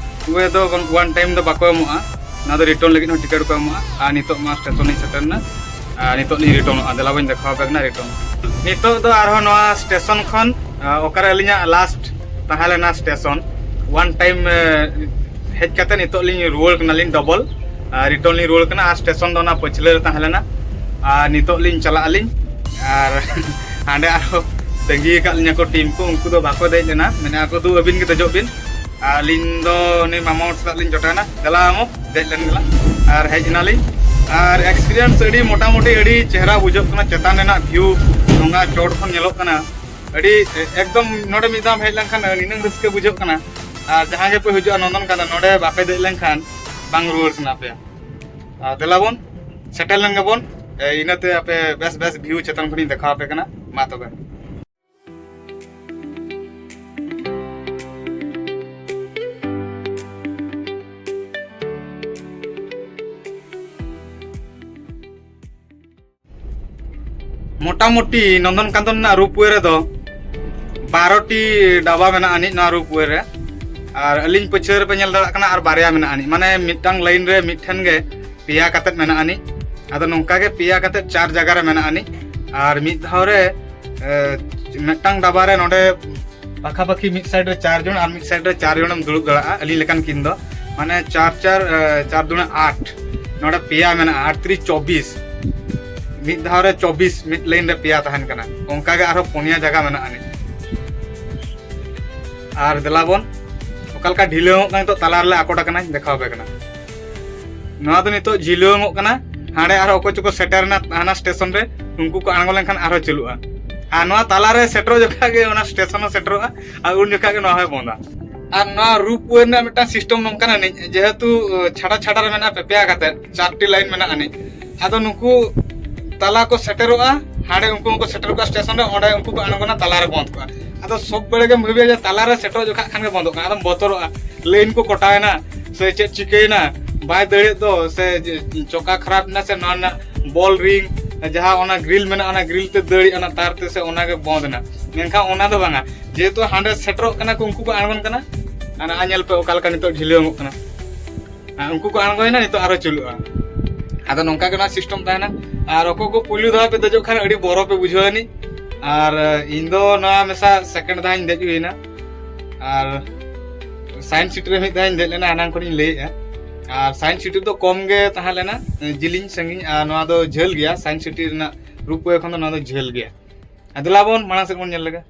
ᱣᱮ ᱫᱚ ᱵᱟᱝ, ᱚᱣᱟᱱ ᱴᱟᱭᱤᱢ ᱫᱚ ᱵᱟᱠᱚ ᱮᱢᱚᱜᱼᱟ, ᱱᱚᱣᱟ ᱫᱚ ᱨᱤᱴᱟᱨᱱ ᱞᱟᱹᱜᱤᱫ ᱦᱚᱸ ᱴᱤᱠᱤᱴ ᱠᱚ ᱮᱢᱚᱜᱼᱟ᱾ ᱟᱨ ᱱᱤᱛᱚᱜ ᱢᱟ ᱥᱴᱮᱥᱚᱱ ᱞᱤᱧ ᱥᱮᱴᱮᱨᱱᱟ, ᱟᱨ ᱱᱤᱛᱚᱜ ᱞᱤᱧ ᱨᱤᱴᱟᱨᱱᱚᱜᱼᱟ᱾ ᱫᱮᱞᱟ ᱵᱚᱱ ᱫᱮᱠᱷᱟᱣ ᱟᱯᱮ ᱠᱟᱱᱟ ᱨᱤᱴᱟᱨᱱ᱾ ᱱᱤᱛᱚᱜ ᱫᱚ ᱟᱨᱦᱚᱸ ᱱᱚᱣᱟ ᱥᱴᱮᱥᱚᱱ ᱠᱷᱚᱱ, ᱟᱨ, ᱚᱠᱟᱨᱮ ᱟᱹᱞᱤᱧᱟᱜ ᱞᱟᱥᱴ ᱛᱟᱦᱮᱸ ᱞᱮᱱᱟ ᱥᱴᱮᱥᱚᱱ, ᱚᱣᱟᱱ ᱴᱟᱭᱤᱢ, ᱮ, ᱦᱮᱡ ᱠᱟᱛᱮ ᱱᱤᱛᱚᱜ ᱞᱤᱧ ᱨᱩᱣᱟᱹᱲ ᱠᱟᱱᱟᱞᱤᱧ ᱰᱚᱵᱚᱞ, ᱟᱨ ᱨᱤᱴᱟᱨᱱ ᱞᱤᱧ ᱨᱩᱣᱟᱹᱲ ᱠᱟᱱᱟ᱾ ᱟᱨ ᱥᱴᱮᱥᱚᱱ ᱫᱚ ᱚᱱᱟ ᱯᱟᱹᱪᱷᱞᱟᱹ ᱨᱮ ᱛᱟᱦᱮᱸ ᱞᱮᱱᱟ᱾ ᱟᱨ ᱱᱤᱛᱚᱜ ᱞᱤᱧ ᱪᱟᱞᱟᱜ ᱟᱹᱞᱤᱧ, ᱟᱨ ᱦᱟᱸᱰᱮ ᱟᱨᱦᱚᱸ ᱛᱟᱺᱜᱤ ᱟᱠᱟᱫ ᱞᱤᱧᱟ ᱠᱚ ᱴᱤᱢ ᱠᱚ, ᱩᱱᱠᱩ ᱫᱚ ᱵᱟᱠᱚ ᱫᱮᱡ ᱞᱮᱱᱟ, ᱢᱮᱱᱮᱫᱼᱟ ᱠᱚ, "ᱫᱩ, ᱟᱹᱵᱤᱱ ᱜᱮ ᱫᱮᱡᱚᱜ ᱵᱤᱱ᱾" ᱟᱨ ᱟᱹᱞᱤᱧ ᱫᱚ ᱩᱱᱤ ᱢᱟᱢᱟ ᱦᱚᱲ ᱥᱟᱞᱟᱜ ᱞᱤᱧ ᱡᱚᱴᱟᱣᱮᱱᱟ, "ᱫᱮᱞᱟ ᱢᱟᱢᱚ, ᱫᱮᱡ ᱞᱮᱱ ᱜᱮᱞᱟ᱾" ᱟᱨ ᱦᱮᱡ ᱮᱱᱟᱞᱤᱧ᱾ ᱟᱨ ᱮᱠᱥᱯᱤᱨᱤᱭᱮᱱᱥ ᱟᱹᱰᱤ ᱢᱚᱴᱟᱢᱩᱴᱤ ᱟᱹᱰᱤ ᱪᱮᱦᱨᱟ ᱵᱩᱡᱷᱟᱹᱜ ᱠᱟᱱᱟ᱾ ᱪᱮᱛᱟᱱ ᱨᱮᱱᱟᱜ ᱵᱷᱤᱭᱩ ᱰᱷᱚᱸᱜᱟ ᱪᱚᱴ ᱠᱷᱚᱱ ᱧᱮᱞᱚᱜ ᱠᱟᱱᱟ᱾ ᱟᱹᱰᱤ ᱮᱠᱫᱚᱢ ᱱᱚᱰᱮ ᱢᱤᱫ ᱫᱷᱟᱣ ᱦᱮᱡ ᱞᱮᱱᱠᱷᱟᱱ ᱱᱤᱱᱟᱹᱝ ᱨᱟᱹᱥᱠᱟᱹ ᱵᱩᱡᱷᱟᱹᱜ ᱠᱟᱱᱟ᱾ ᱟᱨ ᱡᱟᱦᱟᱸ ᱜᱮᱯᱮ ᱦᱤᱡᱩᱜᱼᱟ ᱱᱚᱱᱫᱚᱱ ᱠᱟᱱᱫᱚᱱ, ᱱᱚᱰᱮ ᱵᱟᱯᱮ ᱫᱮᱡ ᱞᱮᱱᱠᱷᱟᱱ ᱵᱟᱝ ᱨᱩᱣᱟᱹᱲ ᱥᱟᱱᱟ ᱯᱮᱭᱟ᱾ ᱟᱨ ᱫᱮᱞᱟ ᱵᱚᱱ ᱥᱮᱴᱮᱨ ᱞᱮᱱ ᱜᱮᱵᱚᱱ᱾ ᱮ, ᱤᱱᱟᱹᱛᱮ ᱟᱯᱮ ᱵᱮᱥ ᱵᱮᱥ ᱵᱷᱤᱭᱩ ᱪᱮᱛᱟᱱ ᱠᱷᱚᱱᱤᱧ ᱫᱮᱠᱷᱟᱣ ᱟᱯᱮ ᱠᱟᱱᱟ᱾ ᱢᱟ ᱛᱚᱵᱮ᱾ ᱢᱚᱴᱟᱢᱩᱴᱤ ᱱᱚᱱᱫᱚᱱ ᱠᱟᱱᱫᱚᱱ ᱨᱮᱱᱟᱜ ᱨᱳᱯᱣᱮ ᱨᱮᱫᱚ ᱵᱟᱨᱚ ᱴᱤ ᱰᱟᱵᱟ ᱢᱮᱱᱟᱜ ᱟᱹᱱᱤᱡ ᱱᱚᱣᱟ ᱨᱳᱯᱣᱮ ᱨᱮ᱾ ᱟᱨ ᱟᱹᱞᱤᱧ ᱯᱟᱹᱪᱷᱟᱹ ᱨᱮᱯᱮ ᱧᱮᱞ ᱫᱟᱲᱮᱭᱟᱜ ᱠᱟᱱᱟ, ᱟᱨ ᱵᱟᱨᱭᱟ ᱢᱮᱱᱟᱜ ᱟᱹᱱᱤᱡ, ᱢᱟᱱᱮ ᱢᱤᱫᱴᱟᱝ ᱞᱟᱭᱤᱱ ᱨᱮ ᱢᱤᱫᱴᱷᱮᱱ ᱜᱮ ᱯᱮᱭᱟ ᱠᱟᱛᱮᱫ ᱢᱮᱱᱟᱜ ᱟᱹᱱᱤᱡ᱾ ᱟᱫᱚ ᱱᱚᱝᱠᱟ ᱜᱮ ᱯᱮᱭᱟ ᱠᱟᱛᱮᱫ ᱪᱟᱨ ᱡᱟᱭᱜᱟ ᱨᱮ ᱢᱮᱱᱟᱜ ᱟᱹᱱᱤᱡ᱾ ᱟᱨ ᱢᱤᱫ ᱫᱷᱟᱣ ᱨᱮ, ᱮ, ᱢᱤᱫᱴᱟᱝ ᱰᱟᱵᱟ ᱨᱮ ᱱᱚᱰᱮ ᱯᱟᱠᱷᱟᱯᱟᱠᱷᱤ ᱢᱤᱫ ᱥᱟᱭᱤᱰ ᱨᱮ ᱪᱟᱨ ᱡᱚᱱ ᱟᱨ ᱢᱤᱫ ᱥᱟᱭᱤᱰ ᱨᱮ ᱪᱟᱨ ᱡᱚᱱᱮᱢ ᱫᱩᱲᱩᱵ ᱫᱟᱲᱮᱭᱟᱜᱼᱟ, ᱟᱹᱞᱤᱧ ᱞᱮᱠᱟᱱ ᱠᱤᱱ ᱫᱚ᱾ ᱢᱟᱱᱮ ᱪᱟᱨ ᱪᱟᱨ, ᱮ, ᱪᱟᱨ ᱫᱩᱱᱮ ᱟᱴ᱾ ᱱᱚᱰᱮ ᱯᱮᱭᱟ ᱢᱮᱱᱟᱜᱼᱟ, ᱟᱴ ᱛᱤᱨᱤ ᱪᱚᱵᱵᱤᱥ᱾ ᱢᱤᱫ ᱫᱷᱟᱣ ᱨᱮ ᱪᱚᱵᱵᱤᱥ, ᱢᱤᱫ ᱞᱟᱭᱤᱱ ᱨᱮ ᱯᱮᱭᱟ ᱛᱟᱦᱮᱱ ᱠᱟᱱᱟ᱾ ᱚᱱᱠᱟ ᱜᱮ ᱟᱨᱦᱚᱸ ᱯᱩᱱᱭᱟ ᱡᱟᱭᱜᱟ ᱢᱮᱱᱟᱜ ᱟᱹᱱᱤᱡ᱾ ᱟᱨ ᱫᱮᱞᱟ ᱵᱚᱱ ᱚᱠᱟ ᱞᱮᱠᱟ ᱰᱷᱤᱞᱟᱹᱣᱚᱜ ᱠᱟᱱᱟ, ᱱᱤᱛᱚᱜ ᱛᱟᱞᱟ ᱨᱮᱞᱮ ᱟᱠᱚᱴ ᱟᱠᱟᱱᱟ, ᱫᱮᱠᱷᱟᱣ ᱟᱯᱮ ᱠᱟᱱᱟ᱾ ᱱᱚᱣᱟ ᱫᱚ ᱱᱤᱛᱚᱜ ᱡᱷᱤᱞᱟᱹᱣᱚᱜ ᱠᱟᱱᱟ᱾ ᱦᱟᱸᱰᱮ ᱟᱨᱦᱚᱸ ᱚᱠᱚᱭ ᱪᱚᱠᱚ ᱥᱮᱴᱮᱨ ᱮᱱᱟ ᱦᱟᱱᱟ ᱥᱴᱮᱥᱚᱱ ᱨᱮ, ᱩᱱᱠᱩ ᱠᱚ ᱟᱬᱜᱚ ᱞᱮᱱᱠᱷᱟᱱ ᱟᱨᱦᱚᱸ ᱪᱟᱹᱞᱩᱜᱼᱟ᱾ ᱟᱨ ᱱᱚᱣᱟ ᱛᱟᱞᱟᱨᱮ ᱥᱮᱴᱮᱨᱚᱜ ᱡᱚᱠᱷᱟ ᱜᱮ ᱚᱱᱟ ᱥᱴᱮᱥᱚᱱ ᱦᱚᱸ ᱥᱮᱴᱮᱨᱚᱜᱼᱟ, ᱟᱨ ᱩᱱ ᱡᱚᱠᱷᱟ ᱜᱮ ᱱᱚᱣᱟ ᱦᱚᱸᱭ ᱵᱚᱱᱫᱟ᱾ ᱟᱨ ᱱᱚᱣᱟ ᱨᱳᱯᱣᱮ ᱨᱮᱱᱟᱜ ᱢᱤᱫᱴᱟᱝ ᱥᱤᱥᱴᱮᱢ ᱱᱚᱝᱠᱟᱱᱟ ᱱᱤᱡ, ᱡᱮᱦᱮᱛᱩ, ᱟᱹ, ᱪᱷᱟᱰᱟ ᱪᱷᱟᱰᱟ ᱨᱮ ᱢᱮᱱᱟᱜᱼᱟ, ᱯᱮ ᱯᱮᱭᱟ ᱠᱟᱛᱮ ᱪᱟᱨᱴᱤ ᱞᱟᱭᱤᱱ ᱢᱮᱱᱟᱜᱼᱟ ᱱᱤᱡ᱾ ᱟᱫᱚ ᱱᱩᱠᱩ ᱛᱟᱞᱟ ᱠᱚ ᱥᱮᱴᱮᱨᱚᱜᱼᱟ, ᱦᱟᱸᱰᱮ ᱩᱱᱠᱩ ᱦᱚᱸᱠᱚ ᱥᱮᱴᱮᱨ ᱠᱚᱜᱼᱟ ᱥᱴᱮᱥᱚᱱ ᱨᱮ, ᱚᱸᱰᱮ ᱩᱱᱠᱩ ᱠᱚ ᱟᱬᱜᱚᱱᱟ, ᱛᱟᱞᱟᱨᱮ ᱵᱚᱱᱫ ᱠᱚᱜᱼᱟ᱾ ᱟᱫᱚ ᱥᱚᱵ ᱵᱮᱲᱟ ᱜᱮᱢ ᱵᱷᱟᱹᱵᱤᱭᱟ ᱡᱮ ᱛᱟᱞᱟᱨᱮ ᱥᱮᱴᱮᱨᱚᱜ ᱡᱚᱠᱷᱟ ᱠᱷᱟᱱ ᱜᱮ ᱵᱚᱱᱫᱚᱜ ᱠᱟᱱᱟ, ᱟᱫᱚᱢ ᱵᱚᱛᱚᱨᱚᱜᱼᱟ, ᱞᱟᱭᱤᱱ ᱠᱚ ᱠᱚᱴᱟᱣᱮᱱᱟ ᱥᱮ ᱪᱮᱫ ᱪᱤᱠᱟᱹᱭᱮᱱᱟ, ᱵᱟᱭ ᱫᱟᱹᱲᱮᱫ ᱫᱚ, ᱥᱮ ᱪᱚᱠᱟ ᱠᱷᱟᱨᱟᱯ ᱮᱱᱟ, ᱥᱮ ᱱᱚᱣᱟ ᱨᱮᱱᱟᱜ ᱵᱚᱞ ᱨᱤᱝ, ᱡᱟᱦᱟᱸ ᱚᱱᱟ ᱜᱨᱤᱞ ᱢᱮᱱᱟᱜᱼᱟ, ᱚᱱᱟ ᱜᱨᱤᱞ ᱛᱮ ᱫᱟᱹᱲᱮᱜᱼᱟ ᱚᱱᱟ ᱛᱟᱨ ᱛᱮ, ᱥᱮ ᱚᱱᱟ ᱜᱮ ᱵᱚᱱᱫ ᱮᱱᱟ᱾ ᱢᱮᱱᱠᱷᱟᱱ ᱚᱱᱟ ᱫᱚ ᱵᱟᱝᱟ, ᱡᱮᱦᱮᱛᱩ ᱦᱟᱸᱰᱮ ᱥᱮᱴᱮᱨᱚᱜ ᱠᱟᱱᱟ ᱠᱚ, ᱩᱱᱠᱩ ᱠᱚ ᱟᱬᱜᱚᱱ ᱠᱟᱱᱟ᱾ ᱟᱨ ᱱᱚᱜᱼᱚᱭ ᱧᱮᱞ ᱯᱮ ᱚᱠᱟ ᱞᱮᱠᱟ ᱱᱤᱛᱚᱜ ᱰᱷᱤᱞᱟᱹᱣᱚᱜ ᱠᱟᱱᱟ᱾ ᱟᱨ ᱩᱱᱠᱩ ᱠᱚ ᱟᱬᱜᱚᱭᱮᱱᱟ, ᱱᱤᱛᱚᱜ ᱟᱨᱦᱚᱸ ᱪᱟᱹᱞᱩᱜᱼᱟ᱾ ᱟᱫᱚ ᱱᱚᱝᱠᱟ ᱜᱮ ᱱᱚᱣᱟ ᱥᱤᱥᱴᱮᱢ ᱛᱟᱦᱮᱱᱟ᱾ ᱟᱨ ᱚᱠᱚᱭ ᱠᱚ ᱯᱩᱭᱞᱩ ᱫᱷᱟᱣ ᱯᱮ ᱫᱮᱡᱚᱜ ᱠᱷᱟᱱ ᱟᱹᱰᱤ ᱵᱚᱨᱚ ᱯᱮ ᱵᱩᱡᱷᱟᱹᱣ ᱟᱹᱱᱤᱡ᱾ ᱟᱨ ᱤᱧ ᱫᱚ ᱱᱚᱣᱟ ᱢᱮᱥᱟ ᱥᱮᱠᱮᱱᱰ ᱫᱷᱟᱣ ᱤᱧ ᱫᱮᱡ ᱦᱩᱭᱱᱟ᱾ ᱟᱨ ᱥᱟᱭᱮᱱᱥ ᱥᱤᱴᱤ ᱨᱮ ᱢᱤᱫ ᱫᱷᱟᱣ ᱤᱧ ᱫᱮᱡ ᱞᱮᱱᱟ, ᱮᱱᱟᱝ ᱠᱷᱚᱱᱤᱧ ᱞᱟᱹᱭᱮᱫᱼᱟ᱾ ᱟᱨ ᱥᱟᱭᱮᱱᱥ ᱥᱤᱴᱤ ᱫᱚ ᱠᱚᱢ ᱜᱮ ᱛᱟᱦᱮᱸ ᱞᱮᱱᱟ, ᱡᱤᱞᱤᱧ ᱥᱟᱺᱜᱤᱧ, ᱟᱨ ᱱᱚᱣᱟ ᱫᱚ ᱡᱷᱟᱹᱞ ᱜᱮᱭᱟ᱾ ᱥᱟᱭᱮᱱᱥ ᱥᱤᱴᱤ ᱨᱮᱱᱟᱜ ᱨᱳᱯᱣᱮ ᱠᱷᱚᱱ ᱫᱚ ᱱᱚᱣᱟ ᱫᱚ ᱡᱷᱟᱹᱞ ᱜᱮᱭᱟ᱾ ᱟᱨ ᱫᱮᱞᱟ ᱵᱚᱱ ᱢᱟᱲᱟᱝ ᱥᱮᱫ ᱵᱚᱱ ᱧᱮᱞ ᱞᱮᱜᱮ᱾